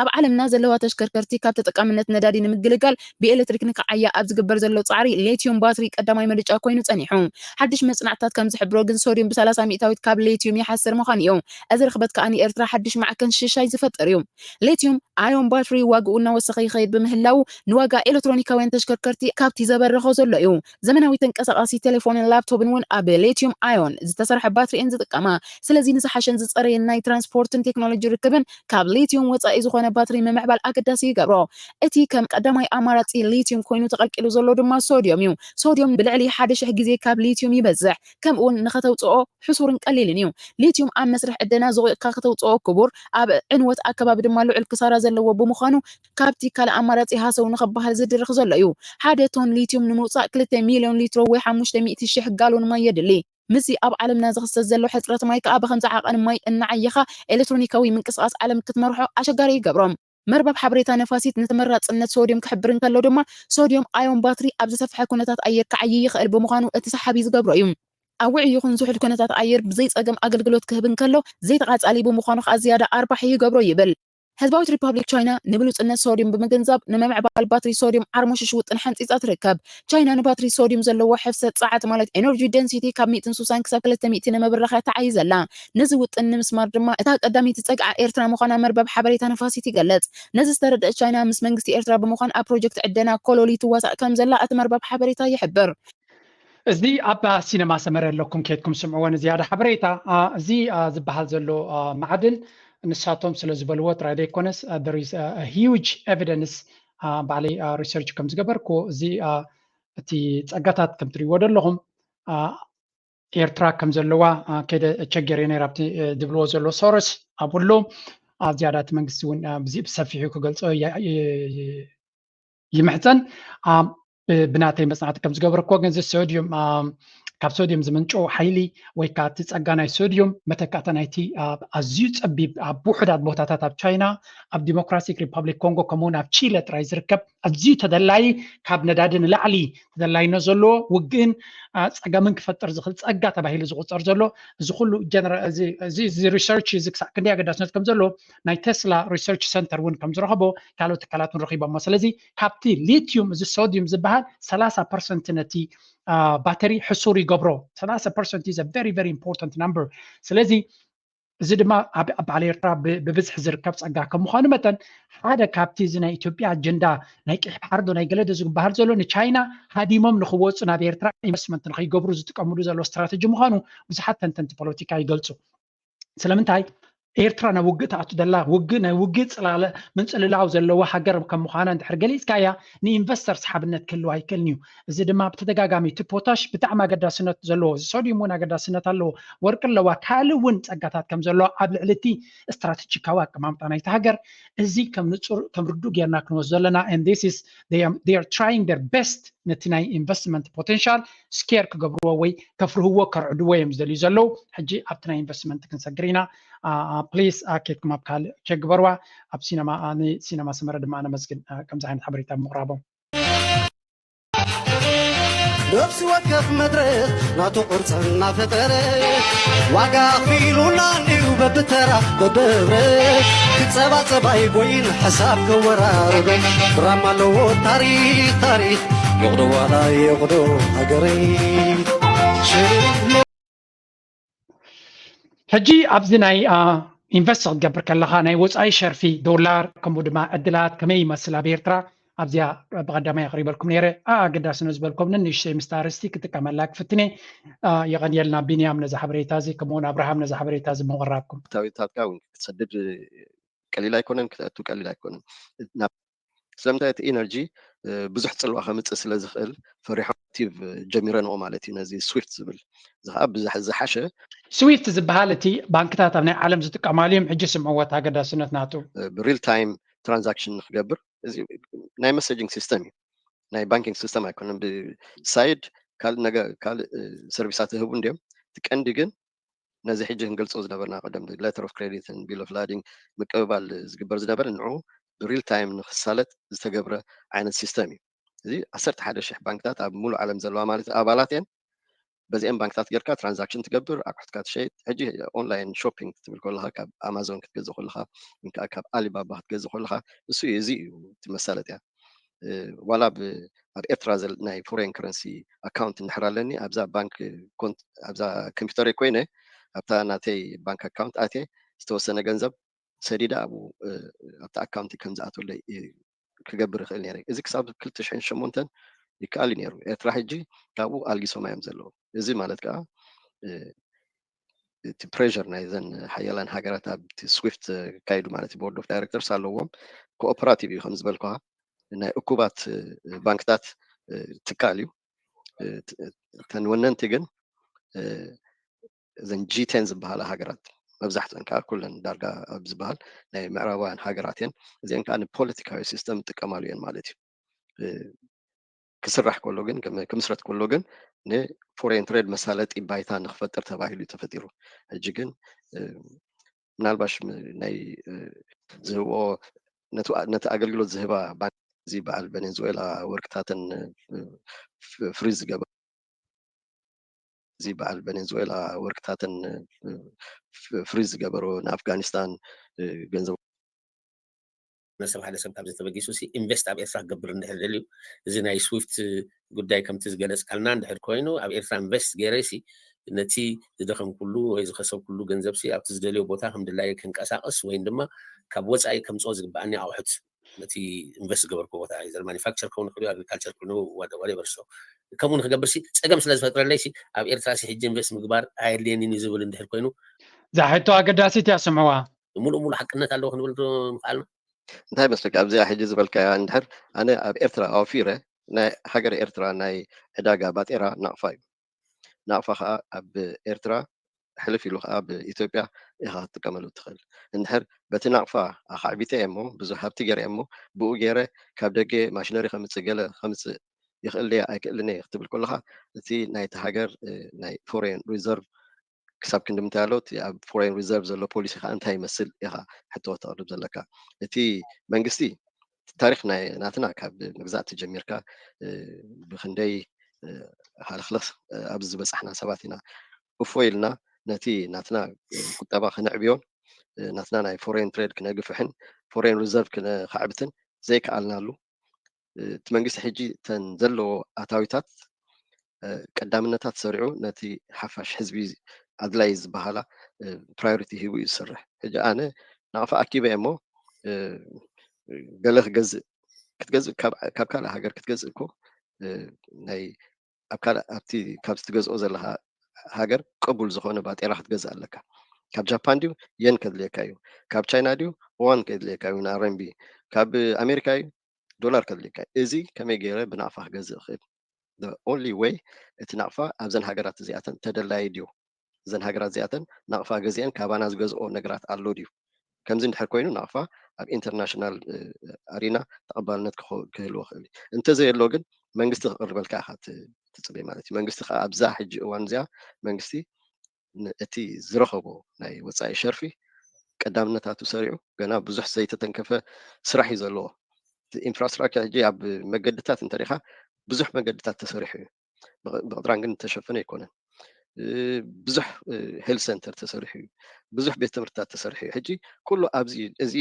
ኣብ ዓለምና ዘለዋ ተሽከርከርቲ ካብ ተጠቃምነት ነዳዲ ንምግልጋል ብኤሌክትሪክ ንክዓያ ኣብ ዝግበር ዘሎ ጻዕሪ፣ ሌትዩም ባትሪ ቀዳማይ ምርጫ ኮይኑ ጸኒሑ። ሓድሽ መጽናዕትታት ከም ዝሕብሮ ግን፣ ሶድዩም ብሰላሳ ሚእታዊት ካብ ሌትዩም ይሓስር ምዃኑ እዩ። እዚ ርኽበት ከኣ ንኤርትራ ሓድሽ ማዕከን ሽሻይ ዝፈጥር እዩ። ሌትዩም ኣዮን ባትሪ ዋግኡ እናወሰኸ ይኸይድ ብምህላዉ፣ ንዋጋ ኤሌክትሮኒካውያን ተሽከርከርቲ ካብቲ ዘበረኾ ዘሎ እዩ። ዘመናዊ ተንቀሳቓሲ ቴሌፎንን ላፕቶፕን እውን ኣብ ሌትዩም ኣዮን ዝተሰርሐ ባትሪ እየን ዝጥቀማ። ስለዚ ንዝሓሸን ዝጸረየን ናይ ትራንስፖርትን ቴክኖሎጂ ርክብን ካብ ሊትዩም ወጻኢ ዝኾነ ባትሪ ምምዕባል ኣገዳሲ ይገብሮ። እቲ ከም ቀዳማይ ኣማራጺ ሊትዩም ኮይኑ ተቐልቂሉ ዘሎ ድማ ሶድዮም እዩ። ሶድዮም ብልዕሊ ሓደ ሽሕ ግዜ ካብ ሊትዩም ይበዝሕ። ከምኡውን ንኸተውጽኦ ሕሱርን ቀሊልን እዩ። ሊትዩም ኣብ መስርሕ ዕደና ዝቑእካ ከተውጽኦ ክቡር፣ ኣብ ዕንወት ኣከባቢ ድማ ልዑል ክሳራ ዘለዎ ብምዃኑ፣ ካብቲ ካልእ ኣማራጺ ሃሰው ንኽበሃል ዝድርኽ ዘሎ እዩ። ሓደ ቶን ሊትዩም ንምውጻእ ክልተ ሚልዮን ሊትሮ ወይ ሓሙሽተ ሚእቲ ሽሕ ጋሎን ማይ የድሊ። ምስዚ ኣብ ዓለምና ዝኽሰት ዘሎ ሕጽረት ማይ ከኣ ብኸምዚ ዓቐን ማይ እናዓየኻ ኤሌክትሮኒካዊ ምንቅስቓስ ዓለም ክትመርሖ ኣሸጋሪ ይገብሮ። መርበብ ሓበሬታ ነፋሲት ንተመራጽነት ሶድዮም ክሕብር እንከሎ ድማ፣ ሶድዮም ኣዮን ባትሪ ኣብ ዝሰፍሐ ኩነታት ኣየር ክዓዪ ይኽእል ብምዃኑ እቲ ሰሓቢ ዝገብሮ እዩ። ኣብ ውዑይ ይኹን ዝሑል ኩነታት ኣየር ብዘይ ጸገም ኣገልግሎት ክህብ እንከሎ፣ ዘይተቓጻሊ ብምዃኑ ከኣ ዝያዳ ኣርባሒ ይገብሮ ይብል። ህዝባዊት ሪፓብሊክ ቻይና ንብሉጽነት ሶድዩም ብምግንዛብ፣ ንምምዕባል ባትሪ ሶድዩም ዓርሞሽሽ ውጥን ሓንጺጻ ትርከብ። ቻይና ንባትሪ ሶድዩም ዘለዎ ሕፍሰት ጸዓት፣ ማለት ኤነርጂ ደንሲቲ፣ ካብ ሚእትን ሱሳን ክሳብ ክልተ ሚእቲ ንምብራኽ እያ ተዓይዘላ። ነዚ ውጥን ንምስማር ድማ እታ ቀዳመይቲ ጸግዓ ኤርትራ ምዃና መርበብ ሓበሬታ ንፋሲት ይገልጽ። ነዚ ዝተረድአት ቻይና፣ ምስ መንግስቲ ኤርትራ ብምዃን ኣብ ፕሮጀክት ዕደና ኮሎሊ ትዋሳእ ከም ዘላ እቲ መርበብ ሓበሬታ ይሕብር። እዚ ኣብ ሲነማ ሰመረ ኣለኩም፣ ከይድኩም ስምዕዎ ንዝያዳ ሓበሬታ። አ፣ እዚ፣ አ፣ ዝበሃል ዘሎ፣ አ፣ ማዕድን ንሳቶም ስለ ዝበልዎ ጥራይ ዘይኮነስ፣ አ፣ there is a huge evidence፣ አ፣ ባዕለይ፣ አ፣ ሪሰርች ከም ዝገበርኩ፣ እዚ፣ አ፣ እቲ ጸጋታት ከም ትሪእዎ ዘለኹም፣ አ፣ ኤርትራ ከም ዘለዋ፣ አ፣ ከይደ ቸገር ነይራ ኣብቲ፣ እ፣ ዝብልዎ ዘሎ ሶርስ ኣብሉ፣ አ፣ ዝያዳ እቲ መንግስቲ እውን፣ አ፣ ብዚ-፣ ብሰፊሑ ክገልጾ የ-፣ የ-፣ የ-፣ ይምሕጸን። አ፣ ብ-፣ ብናተይ መጽናዕቲ ከም ዝገበርኩዎ ግን፣ እዚ ሶድዩም፣ አ፣ ካብ ሶድዩም ዝምንጩ ሓይሊ ወይ ከዓ እቲ ጸጋ ናይ ሶድዩም መተካእታ ናይቲ፣ አ፣ ኣዝዩ ጸቢብ ኣብ ውሑዳት ቦታታት ኣብ ቻይና፣ ኣብ ዲሞክራቲክ ሪፐብሊክ ኮንጎ፣ ከምኡ እውን ኣብ ቺለ ጥራይ ዝርከብ ኣዝዩ ተደላዪ፣ ካብ ነዳዲ ንላዕሊ ተደላይነት ዘለዎ ውግእን፣ አ፣ ጸገምን ክፈጥር ዝኽእል ጸጋ ተባሂሉ ዝቑጸር ዘሎ፣ እዚ ኩሉ ጀነራ-፣ እዚ፣ እዚ፣ እዚ ሪሰርች እዚ ክሳዕ ክንደይ ኣገዳስነት ከም ዘለዎ ናይ ቴስላ ሪሰርች ሰንተር እውን ከም ዝረኸቦ ካልኦት ትካላት እውን ረኺቦሞ። ስለዚ ካብቲ ሊትዩም፣ እዚ ሶድዩም ዝበሃል ሰላሳ ፐርሰንት ነቲ፣ አ፣ ባተሪ ሕሱር ይገብሮ። ሰላሳ ፐርሰንት is a very, very important number። ስለዚ እዚ ድማ ኣብ፣ ኣብ በዓል ኤርትራ ብ-፣ ብብዝሒ ዝርከብ ጸጋ ከም ምዃኑ መጠን፣ ሓደ ካብቲ እዚ ናይ ኢትዮጵያ ኣጀንዳ፣ ናይ ቀይሕ ባሕሪ ዶ ናይ ገለ ዶ ዝበሃል ዘሎ፣ ንቻይና ሃዲሞም ንኽወጹ ናብ ኤርትራ ኢንቨስትመንት ንኸይገብሩ ዝጥቀምሉ ዘሎ ስትራተጂ ምዃኑ ብዙሓት ተንተንቲ ፖለቲካ ይገልጹ። ስለምንታይ? ኤርትራ ናብ ውግእ ትኣቱ ዘላ፣ ውግእ፣ ናይ ውግእ ጽላለ ምንጽልላው ዘለዋ ሃገር ከም ምዃና እንድሕር ገሊጽካያ፣ ንኢንቨስተር ሰሓብነት ክህልዋ ኣይክእልን እዩ። እዚ ድማ ብተደጋጋሚ፣ እቲ ፖታሽ ብጣዕሚ ኣገዳስነት ዘለዎ፣ እዚ ሶድዩም እውን ኣገዳስነት ኣለዎ፣ ወርቂ ኣለዋ፣ ካልእ እውን ጸጋታት ከም ዘለዋ ኣብ ልዕሊ እቲ ስትራተጂካዊ ኣቀማምጣ ናይቲ ሃገር፣ እዚ ከም ንጹር፣ ከም ርዱእ ጌርና ክንወስዶ ኣለና። And this is, they are, they are trying their best ነቲ ናይ ኢንቨስትመንት ፖቴንሻል ስኬር ክገብርዎ ወይ ከፍርህዎ፣ ከርዕድዎ እዮም ዝደልዩ ዘለዉ። ሕጂ ኣብቲ ናይ ኢንቨስትመንት ክንሰግር ኢና። አ፣ አ፣ ፕሊስ፣ አ፣ ኬድኩም ኣብ ካልእ ቸክ ግበርዋ። ኣብ ሲነማ፣ አ፣ ንሲነማ ሰመረ ድማ ነመስግን፣ አ፣ ከምዚ ዓይነት ሓበሬታ ብምቕራቦም። ነፍሲ ወከፍ መድረኽ ናቱ ቅርጽ እናፈጠረ፣ ዋጋ ኣኽፊሉና እንድዩ በብተራ በብህብረት። ክጸባጸብ ኣይቦይን ሕሳብ ከወራርዶ፣ ድራማ ኣለዎ ታሪኽ፣ ታሪኽ ይቕዶ ዋላ ይቕዶ ሃገረይ። ሕጂ ኣብዚ ናይ፣ አ፣ ኢንቨስት ክትገብር ከለኻ ናይ ወጻኢ ሸርፊ፣ ዶላር፣ ከምኡ ድማ ዕድላት ከመይ ይመስል ኣብ ኤርትራ? ኣብዚኣ ብቐዳማይ ኣቕሪበልኩም ነይረ። አ፣ ኣገዳሲ ነው ዝበልኩም ንንእሽተይ ምስታ ኣርእስቲ ክጥቀመላ ክፍትነ። አ፣ የቐንየልና ቢንያም ነዚ ሓበሬታ እዚ፣ ከምኡውን ኣብርሃም ነዚ ሓበሬታ እዚ ምቕራብኩም። ታዊታትካ እውን ክትሰድድ ቀሊል ኣይኮነን፣ ክተእቱ ቀሊል ኣይኮነን። ናብ፣ ስለምንታይ? እቲ ኢነርጂ፣ እ፣ ብዙሕ ጽልዋ ከምጽእ ስለ ዝኽእል፣ ፈሪሖም ቲቭ ጀሚረንኦ ማለት እዩ፣ ነዚ ስዊፍት ዝብል። እዚ ኸዓ ብዝሕ-፣ ዝሓሸ። ስዊፍት ዝበሃል እቲ ባንክታት ኣብ ናይ ዓለም ዝጥቀማሉ እዮም። ሕጂ ስምዕዎ እቲ ኣገዳስነት ናቱ። እ፣ ብሪል ታይም ትራንዛክሽን ንክገብር፣ እዚ ናይ መሰጂንግ ሲስተም እዩ፣ ናይ ባንኪንግ ሲስተም ኣይኮነን። ብሳይድ ካልእ ነገር፣ ካልእ፣ እ፣ ሰርቪሳት ይህቡ እንድዮም። እቲ ቀንዲ ግን ነዚ ሕጂ ክንገልጾ ዝነበርና ቀደም፣ ሌተር ኦፍ ክሬዲት፣ ቢል ኦፍ ላዲንግ፣ ምቅብባል ዝግበር ዝነበረ፣ ንዑ ብሪል ታይም ንክሳለጥ ዝተገብረ ዓይነት ሲስተም እዩ። እዚ ዓሰርተ ሓደ ሽሕ ባንክታት ኣብ ሙሉእ ዓለም ዘለዋ ማለት ኣባላት እየን። በዚአን ባንክታት ጌርካ ትራንዛክሽን ትገብር፣ ኣቑሑትካ ትሸይጥ። ሕጂ ኦንላይን ሾፒንግ ክትብል ከለኻ፣ ካብ ኣማዞን ክትገዝእ ከለኻ፣ ወይ ከዓ ካብ ኣሊባባ ክትገዝእ ከለኻ፣ እሱ እዩ፣ እዚ እዩ እቲ መሳለጥያ። እ፣ ዋላ ብ-፣ ኣብ ኤርትራ ዘል-፣ ናይ ፎሬን ከረንሲ ኣካውንት እንድሕር ኣለኒ፣ ኣብዛ ባንክ ኮንት-፣ ኣብዛ ኮምፒውተረይ ኮይነ፣ ኣብታ ናተይ ባንክ ኣካውንት ኣትየ፣ ዝተወሰነ ገንዘብ ሰዲደ ኣብኡ፣ እ፣ ኣብቲ ኣካውንት ከም ዝኣትወለይ፣ እ፣ ክገብር ይኽእል ነይረ። እዚ ክሳብ ክልተ ሽሕን ሸሞንተን ይከኣል እዩ ነይሩ። ኤርትራ ሕጂ ካብኡ ኣልጊሶማ እዮም ዘለዉ። እዚ ማለት ከዓ፣ እ፣ እቲ ፕሬር ናይዘን ሓያላን ሃገራት ኣብቲ ስዊፍት ዘካይዱ ማለት እዩ፣ ቦርድ ኦፍ ዳይሬክተርስ ኣለዎም። ኮኦፐራቲቭ እዩ፣ ከም ዝበልኩኻ፣ ናይ እኩባት፣ እ፣ ባንክታት፣ እ፣ ትካል እዩ። እ፣ ት-፣ እተን ወነንቲ ግን፣ እ፣ እዘን ጂ ቴን ዝበሃላ ሃገራት፣ መብዛሕትአን ከዓ ኩለን ዳርጋ ኣብ ዝበሃል ናይ ምዕራባውያን ሃገራት እየን። እዚአን ከዓ ንፖለቲካዊ ሲስተም ይጥቀማሉ እየን ማለት እዩ። እ፣ ክስራሕ ከሎ ግን፣ ክም-፣ ክምስረት ከሎ ግን ንፎሬን ትሬድ መሳለጢ ባይታ ንክፈጥር ተባሂሉ እዩ ተፈጢሩ። ሕጂ ግን፣ እ፣ ምናልባሽ ም-፣ ናይ፣ እ፣ ዝህብኦ፣ ነቲ፣ ነቲ ኣገልግሎት ዝህባ ባንክ፣ እዚ በዓል ቬኔዙዌላ ወርቅታተን፣ እ፣ ፍ-፣ ፍሪዝ ዝገበ-፣ እዚ በዓል ቬኔዙዌላ ወርቅታተን፣ እ፣ ፍ-፣ ፍሪዝ ዝገበሮ፣ ንኣፍጋኒስታን፣ እ፣ ገንዘብ ነሰብ ሓደ ሰብ ካብዚ ተበጊሱ ሲ ኢንቨስት ኣብ ኤርትራ ክገብር እንድሕር ደልዩ፣ እዚ ናይ ስዊፍት ጉዳይ ከምቲ ዝገለጽካልና እንድሕር ኮይኑ፣ ኣብ ኤርትራ ኢንቨስት ገይረ ሲ ነቲ ዝደኸምኩሉ ወይ ዝኸሰብኩሉ ገንዘብ ሲ ኣብቲ ዝደልዮ ቦታ ከም ድላየ ከንቀሳቐስ ወይ ድማ ካብ ወጻኢ ከምጽኦ ዝግብኣኒ ኣቑሑት ነቲ ኢንቨስት ዝገበርኩ ቦታ እዩ። ማኒፋክቸር ክኸውን ይኽእል እዩ፣ ኣግሪካልቸር ክኸውን፣ ዋደቨር። ሶ ከምኡ ንክገብር ሲ ጸገም ስለ ዝፈጥረለይ ሲ ኣብ ኤርትራ ሲ ሕጂ ኢንቨስት ምግባር ኣየድልየንን እዩ ዝብል እንድሕር ኮይኑ፣ እዛ ሕቶ ኣገዳሲት እያ፣ ስምዕዋ። ሙሉእ ሙሉእ ሓቅነት ኣለዎ ክንብል ዶ ምኽኣልና? እንታይ መስለካ ኣብዚኣ ሕጂ ዝበልካያ እንድሕር ኣነ ኣብ ኤርትራ ኣውፊረ ናይ ሃገር ኤርትራ ናይ ዕዳጋ ባጤራ ናቕፋ እዩ። ናቕፋ ከዓ ኣብ ኤርትራ ሕልፍ ኢሉ ከዓ ኣብ ኢትዮጵያ ኢኻ ክትጥቀመሉ ትኽእል። እንድሕር በቲ ናቕፋ ኣኻዕቢተ እየ እሞ ብዙሕ ሃብቲ ገይረ እየ እሞ ብኡ ገይረ ካብ ደገ ማሽነሪ ከምፅእ ገለ ከምፅእ ይኽእል ድየ ኣይክእልን እየ ክትብል ከለኻ እቲ ናይቲ ሃገር ናይ ፎሬን ሪዘርቭ ክሳብ ክንዲ ምንታይ ኣሎ፣ እቲ ኣብ ፎሬን ሪዘርቭ ዘሎ ፖሊሲ ከዓ እንታይ ይመስል ኢኻ ሕቶ ተቕርብ ዘለካ። እቲ መንግስቲ ታሪክ ናይ ናትና ካብ መግዛእቲ ጀሚርካ ብክንደይ ሃለክለክ ኣብዚ ዝበፃሕና ሰባት ኢና። እፎ ኢልና ነቲ ናትና ቁጠባ ክነዕብዮን ናትና ናይ ፎሬን ትሬድ ክነግፍሕን ፎሬን ሪዘርቭ ክነካዕብትን ዘይከኣልናሉ እቲ መንግስቲ ሕጂ እተን ዘለዎ ኣታዊታት ቀዳምነታት ሰሪዑ ነቲ ሓፋሽ ህዝቢ ኣድላይ ዝበሃላ ፕራዮሪቲ ሂቡ እዩ ዝሰርሕ። ሕጂ ኣነ ናቕፋ ኣኪበ እሞ ገለ ክገዝእ ክትገዝእ ካብ ካልእ ሃገር ክትገዝእ እኮ ናይ ኣብ ካልእ ኣብቲ ካብዚ ትገዝኦ ዘለካ ሃገር ቅቡል ዝኾነ ባጤራ ክትገዝእ ኣለካ። ካብ ጃፓን ድዩ የን ከድልየካ እዩ፣ ካብ ቻይና ድዩ ዋን ከድልየካ እዩ፣ ንኣረንቢ ካብ ኣሜሪካ እዩ ዶላር ከድልየካ እዩ። እዚ ከመይ ገይረ ብናቕፋ ክገዝእ እኽእል? ኦንሊ ወይ እቲ ናቕፋ ኣብዘን ሃገራት እዚኣተን ተደላዪ ድዩ? እዘን ሃገራት እዚኣተን ናቕፋ ገዚአን ካባና ዝገዝኦ ነገራት ኣሎ ድዩ? ከምዚ እንድሕር ኮይኑ ናቕፋ ኣብ ኢንተርናሽናል ኣሪና ተቐባልነት ክህልዎ ክእል እዩ። እንተዘየሎ ግን መንግስቲ ክቕርበልካ ኢኻ ትፅበይ ማለት እዩ። መንግስቲ ከዓ ኣብዛ ሕጂ እዋን እዚኣ መንግስቲ እቲ ዝረኸቦ ናይ ወፃኢ ሸርፊ ቀዳምነታቱ ሰሪዑ ገና ብዙሕ ዘይተተንከፈ ስራሕ እዩ ዘለዎ። ኢንፍራስትራክቸር ሕጂ ኣብ መገድታት እንተሪኻ ብዙሕ መገድታት ተሰሪሑ እዩ። ብቕጥራን ግን ተሸፈነ ኣይኮነን። ብዙሕ ሄልት ሰንተር ተሰሪሑ እዩ። ብዙሕ ቤት ትምህርትታት ተሰሪሑ እዩ። ሕጂ ኩሉ ኣብዚ እዚ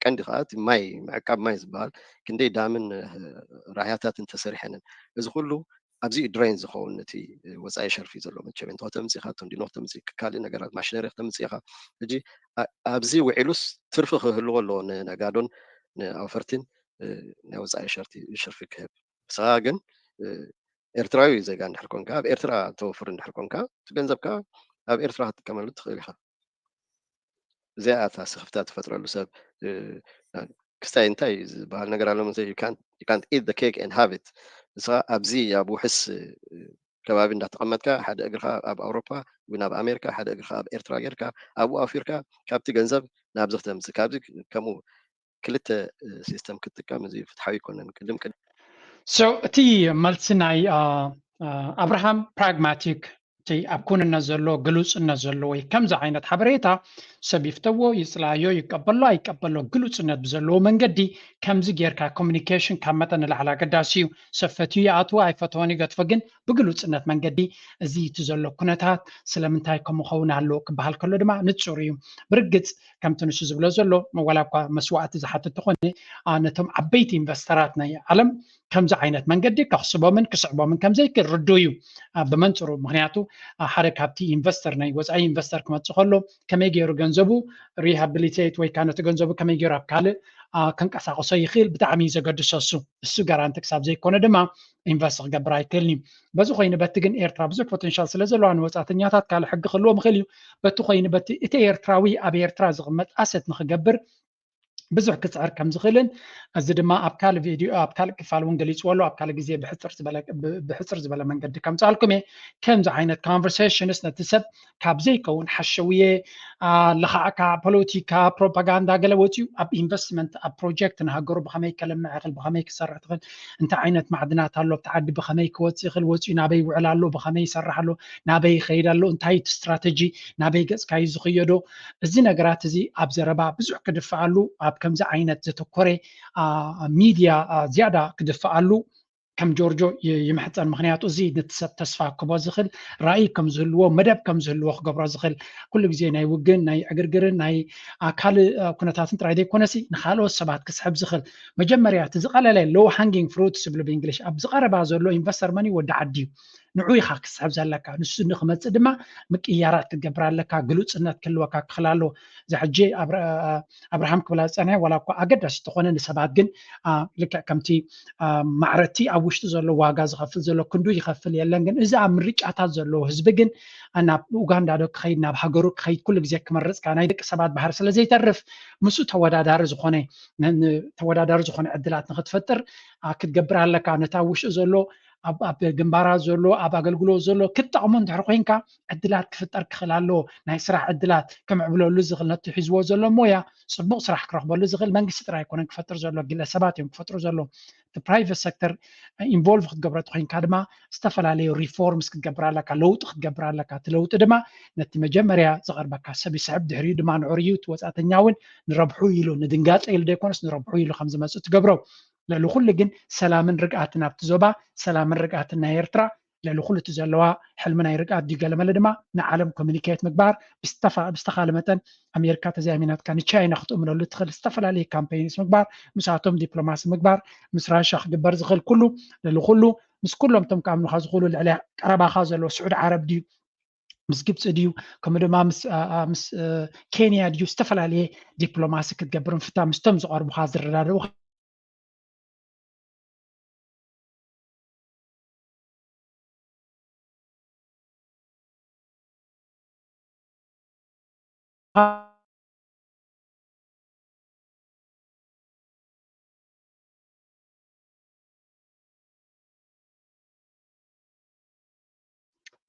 ቀንዲ ከዓ እቲ ማይ ምዕቃብ ማይ ዝበሃል ክንደይ ዳምን ራህያታትን ተሰሪሐንን እዚ ኩሉ ኣብዚ ድሬን ዝኸውን እቲ ወፃኢ ሸርፊ ዘሎ መቸም እንተ ተምፂኻ ቶንዲኖ ተምፂ ካልእ ነገራት ማሽነሪ ተምፂኻ ሕጂ ኣብዚ ውዒሉስ ትርፊ ክህልዎ ኣለዎ ንነጋዶን ንኣውፈርቲን ናይ ወፃኢ ሸርፊ ክህብ ንስኻ ግን ኤርትራዊ ዜጋ እንድሕር ኮንካ ኣብ ኤርትራ ተወፍር እንድሕር ኮንካ እቲ ገንዘብካ ኣብ ኤርትራ ክትጥቀመሉ ትኽእል ኢኻ። እዚኣ እታ ስኽፍታ ትፈጥረሉ ሰብ ክስታይ እንታይ ዝበሃል ነገር ኣሎ መሰለኝ you can't eat the cake and have it ንስኻ ኣብዚ ኣብ ውሕስ ከባቢ እንዳተቐመጥካ ሓደ እግርኻ ኣብ ኣውሮፓ ወይ ናብ ኣሜሪካ ሓደ እግርኻ ኣብ ኤርትራ ጌርካ ኣብኡ ኣፊርካ ካብቲ ገንዘብ ናብዚ ክተምፅእ ካብዚ ከምኡ ክልተ ሲስተም ክትጥቀም እዚ ፍትሓዊ ኣይኮነን። ቅድም ቅድም So እቲ መልሲ ናይ ኣብርሃም ፕራግማቲክ እቲ ኣብ ኩንነት ዘሎ ግሉፅነት ዘለዎ ወይ ከምዚ ዓይነት ሓበሬታ ሰብ ይፍተዎ ይፅላዮ ይቀበሎ ኣይቀበሎ ግሉፅነት ብዘለዎ መንገዲ ከምዚ ጌርካ ኮሚኒኬሽን ካብ መጠን ንላዕሊ ኣገዳሲ እዩ። ሰብ ፈትዩ ይኣትዎ ኣይፈተወን ይገድፎ ግን ብግሉፅነት መንገዲ እዚ እቲ ዘሎ ኩነታት ስለምንታይ ከምኡ ኸውን ኣለዎ ክበሃል ከሎ ድማ ንፁር እዩ። ብርግፅ ከምቲ ንሱ ዝብሎ ዘሎ ዋላ እኳ መስዋእቲ ዝሓትት ተኾነ ነቶም ዓበይቲ ኢንቨስተራት ናይ ዓለም ከምዚ ዓይነት መንገዲ ከኽስቦምን ክስዕቦምን ከምዘይክእል ርዱ እዩ። ብመንፅሩ ምክንያቱ ሓደ ካብቲ ኢንቨስተር ናይ ወፃኢ ኢንቨስተር ክመፅእ ከሎ ከመይ ገይሩ ገንዘቡ ሪሃብሊቴት ወይ ከዓ ነቲ ገንዘቡ ከመይ ገይሩ ኣብ ካልእ ከንቀሳቀሶ ይኽእል ብጣዕሚ እዩ ዘገድሶ እሱ እሱ ጋራንቲ ክሳብ ዘይኮነ ድማ ኢንቨስት ክገብር ኣይክእልን እዩ። በዚ ኮይኑ በቲ ግን ኤርትራ ብዙሕ ፖቴንሻል ስለ ዘለዋ ንወፃእተኛታት ካልእ ሕጊ ክህልዎም ይኽእል እዩ። በቲ ኮይኑ በቲ እቲ ኤርትራዊ ኣብ ኤርትራ ዝቕመጥ ኣሰት ንክገብር ብዙሕ ክፅዕር ከም ዝኽእልን እዚ ድማ ኣብ ካልእ ቪድዮ ኣብ ካልእ ክፋል እውን ገሊፅዎ ኣሎ ኣብ ካልእ ግዜ ብሕፅር ዝበለ መንገዲ ከምፅኣልኩም እየ። ከምዚ ዓይነት ኮንቨርሴሽንስ ነቲ ሰብ ካብ ዘይከውን ሓሸውየ ለኻዕካ ፖለቲካ ፕሮፓጋንዳ ገለ ወፂኡ ኣብ ኢንቨስትመንት ኣብ ፕሮጀክት ንሃገሩ ብኸመይ ከለምዕ ይኽእል ብኸመይ ክሰርሕ ትኽእል እንታይ ዓይነት ማዕድናት ኣሎ ኣብቲ ዓዲ ብኸመይ ክወፅእ ይኽእል ወፂኡ ናበይ ይውዕል ኣሎ ብኸመይ ይሰርሕ ኣሎ ናበይ ይኸይድ ኣሎ እንታይ እቲ ስትራተጂ ናበይ ገፅካ እዩ ዝኽየዶ እዚ ነገራት እዚ ኣብ ዘረባ ብዙሕ ክድፍኣሉ ኣብ ከምዚ ዓይነት ዘተኮረ ሚድያ ዝያዳ ክድፍኣሉ ከም ጆርጆ ይምሕፀን። ምክንያቱ እዚ ነቲ ሰብ ተስፋ ክቦ ዝኽእል ራእይ ከም ዝህልዎ፣ መደብ ከም ዝህልዎ ክገብሮ ዝኽእል፣ ኩሉ ግዜ ናይ ውግን ናይ ዕግርግርን ናይ ካልእ ኩነታትን ጥራይ ዘይኮነሲ ንካልኦት ሰባት ክስሕብ ዝኽእል መጀመርያ እቲ ዝቐለለ low hanging fruit ዝብሉ ብእንግሊሽ ኣብ ዝቐረባ ዘሎ ኢንቨስተር መን ወዲ ዓዲ እዩ። ንዑ ኢኻ ክስሕብ ዘለካ። ንሱ ንክመፅእ ድማ ምቅያራት ክትገብር ኣለካ። ግሉፅነት ክህልወካ ክኽእል ኣለዎ። እዚ ሕጂ ኣብርሃም ክብላ ዝፀንሐ ዋላ እኳ ኣገዳሲ ተኾነ ንሰባት ግን ልክዕ ከምቲ ማዕረቲ ኣብ ውሽጢ ዘሎ ዋጋ ዝኸፍል ዘሎ ክንዱ ይኸፍል የለን። ግን እዚ ኣብ ምርጫታት ዘለዎ ህዝቢ ግን ናብ ኡጋንዳ ዶ ክኸይድ ናብ ሃገሩ ክኸይድ ኩሉ ግዜ ክመርፅካ ናይ ደቂ ሰባት ባህር ስለ ዘይተርፍ ምስኡ ተወዳዳሪ ዝኾነ ተወዳዳሪ ዝኾነ ዕድላት ንክትፈጥር ክትገብር ኣለካ። ነታ ውሽጢ ዘሎ ኣብ ግንባራት ዘሎ ኣብ ኣገልግሎት ዘሎ ክትጠቕሞ እንድሕር ኮይንካ ዕድላት ክፍጠር ክኽእል ኣለዎ። ናይ ስራሕ ዕድላት ክምዕብለሉ ዝኽእል ነቲ ሒዝዎ ዘሎ ሞያ ፅቡቕ ስራሕ ክረኽበሉ ዝኽእል መንግስቲ ጥራይ ኣይኮነን ክፈጥር ዘሎ፣ ግለሰባት እዮም ክፈጥሩ ዘሎ። እቲ private sector involve ክትገብሮ ተኮይንካ ድማ ዝተፈላለዩ reforms ክትገብር ኣለካ፣ ለውጢ ክትገብር ኣለካ። እቲ ለውጢ ድማ ነቲ መጀመርያ ዝቐርበካ ሰብ ይስሕብ፣ ድሕሪኡ ድማ ንዕርዩ እቲ ወፃእተኛ እውን ንረብሑ ኢሉ ንድንጋፀ ኢሉ ዘይኮነስ ንረብሑ ኢሉ ከም ዝመፅእ ትገብሮ። ልዕሊ ኩሉ ግን ሰላምን ርግኣትን ኣብቲ ዞባ፣ ሰላምን ርግኣትን ናይ ኤርትራ ልዕሊ ኩሉ እቲ ዘለዋ ሕልሚ ናይ ርግኣት ድዩ ገለመለ ድማ ንዓለም ኮሚኒኬት ምግባር ብዝተኻለ መጠን ኣሜሪካ ተዘያሚናትካ ንቻይና ክትእምነሉ ትኽእል ዝተፈላለዩ ካምፔይንስ ምግባር ምስኣቶም ዲፕሎማሲ ምግባር ምስ ራሻ ክግበር ዝኽእል ኩሉ ልዕሊ ኩሉ ምስ ኩሎም እቶም ክኣምኑካ ዝኽእሉ ልዕሊ ቀረባካ ዘለዎ ስዑድ ዓረብ ድዩ ምስ ግብፂ ድዩ ከምኡ ድማ ምስ ኬንያ ድዩ ዝተፈላለየ ዲፕሎማሲ ክትገብር ምፍታ ምስቶም ዝቐርቡካ ዝረዳድኡ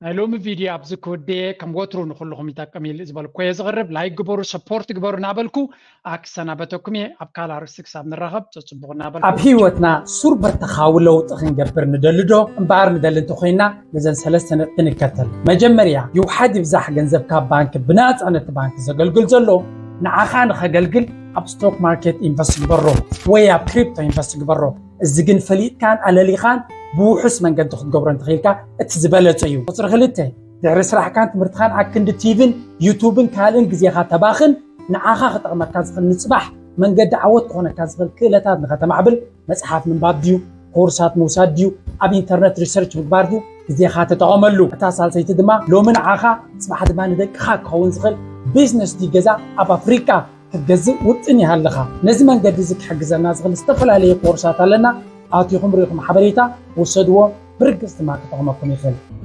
ናይ ሎሚ ቪድዮ ኣብዚ ክውድየ ከም ወትሩ ንኩልኹም ይጠቅም ኢል ዝበልኩ እየ ዝቕርብ። ላይክ ግበሩ፣ ሰፖርት ግበሩ እናበልኩ ኣክሰናበተኩም እየ። ኣብ ካልእ ኣርእስቲ ክሳብ ንራኸብ ጽጽቡቕ እናበልኩ ኣብ ህይወትና ሱር በተኻዊ ለውጢ ክንገብር ንደሊ ዶ? እምበኣር ንደሊ እንተኾይንና ነዘን ሰለስተ ነጥቢ ንከተል። መጀመርያ ይውሓድ ይብዛሕ ገንዘብ ካብ ባንክ ብናጻ ነቲ ባንክ ዘገልግል ዘሎ ንዓኻ ንኸገልግል ኣብ ስቶክ ማርኬት ኢንቨስት ግበሮ ወይ ኣብ ክሪፕቶ ኢንቨስት ግበሮ። እዚ ግን ፈሊጥካን ኣለሊኻን ብውሑስ መንገዲ ክትገብሮ እንተኽኢልካ እቲ ዝበለጸ እዩ። ቁፅሪ ክልተ፣ ድሕሪ ስራሕካን ትምህርትኻን ኣክንዲ ቲቪን ዩቱብን ካልእን ግዜኻ ተባኽን ንዓኻ ክጠቕመካ ዝኽእል ንፅባሕ መንገዲ ዓወት ክኾነካ ዝኽእል ክእለታት ንኸተማዕብል መፅሓፍ ምንባብ ድዩ ኮርሳት ምውሳድ ድዩ ኣብ ኢንተርነት ሪሰርች ምግባር ድዩ ግዜኻ ተጠቐመሉ። እታ ሳልሰይቲ ድማ ሎሚ ንዓኻ ፅባሕ ድማ ንደቅኻ ክኸውን ዝኽእል ቢዝነስ ድዩ ገዛ ኣብ ኣፍሪቃ ክትገዝእ ውጥን ይሃለኻ። ነዚ መንገዲ እዚ ክሕግዘና ዝኽእል ዝተፈላለየ ኮርሳት ኣለና። ኣቲኹም ርኢኹም ሓበሬታ ውሰድዎ፣ ብርግጽ ድማ ክጠቕመኩም ይኽእል።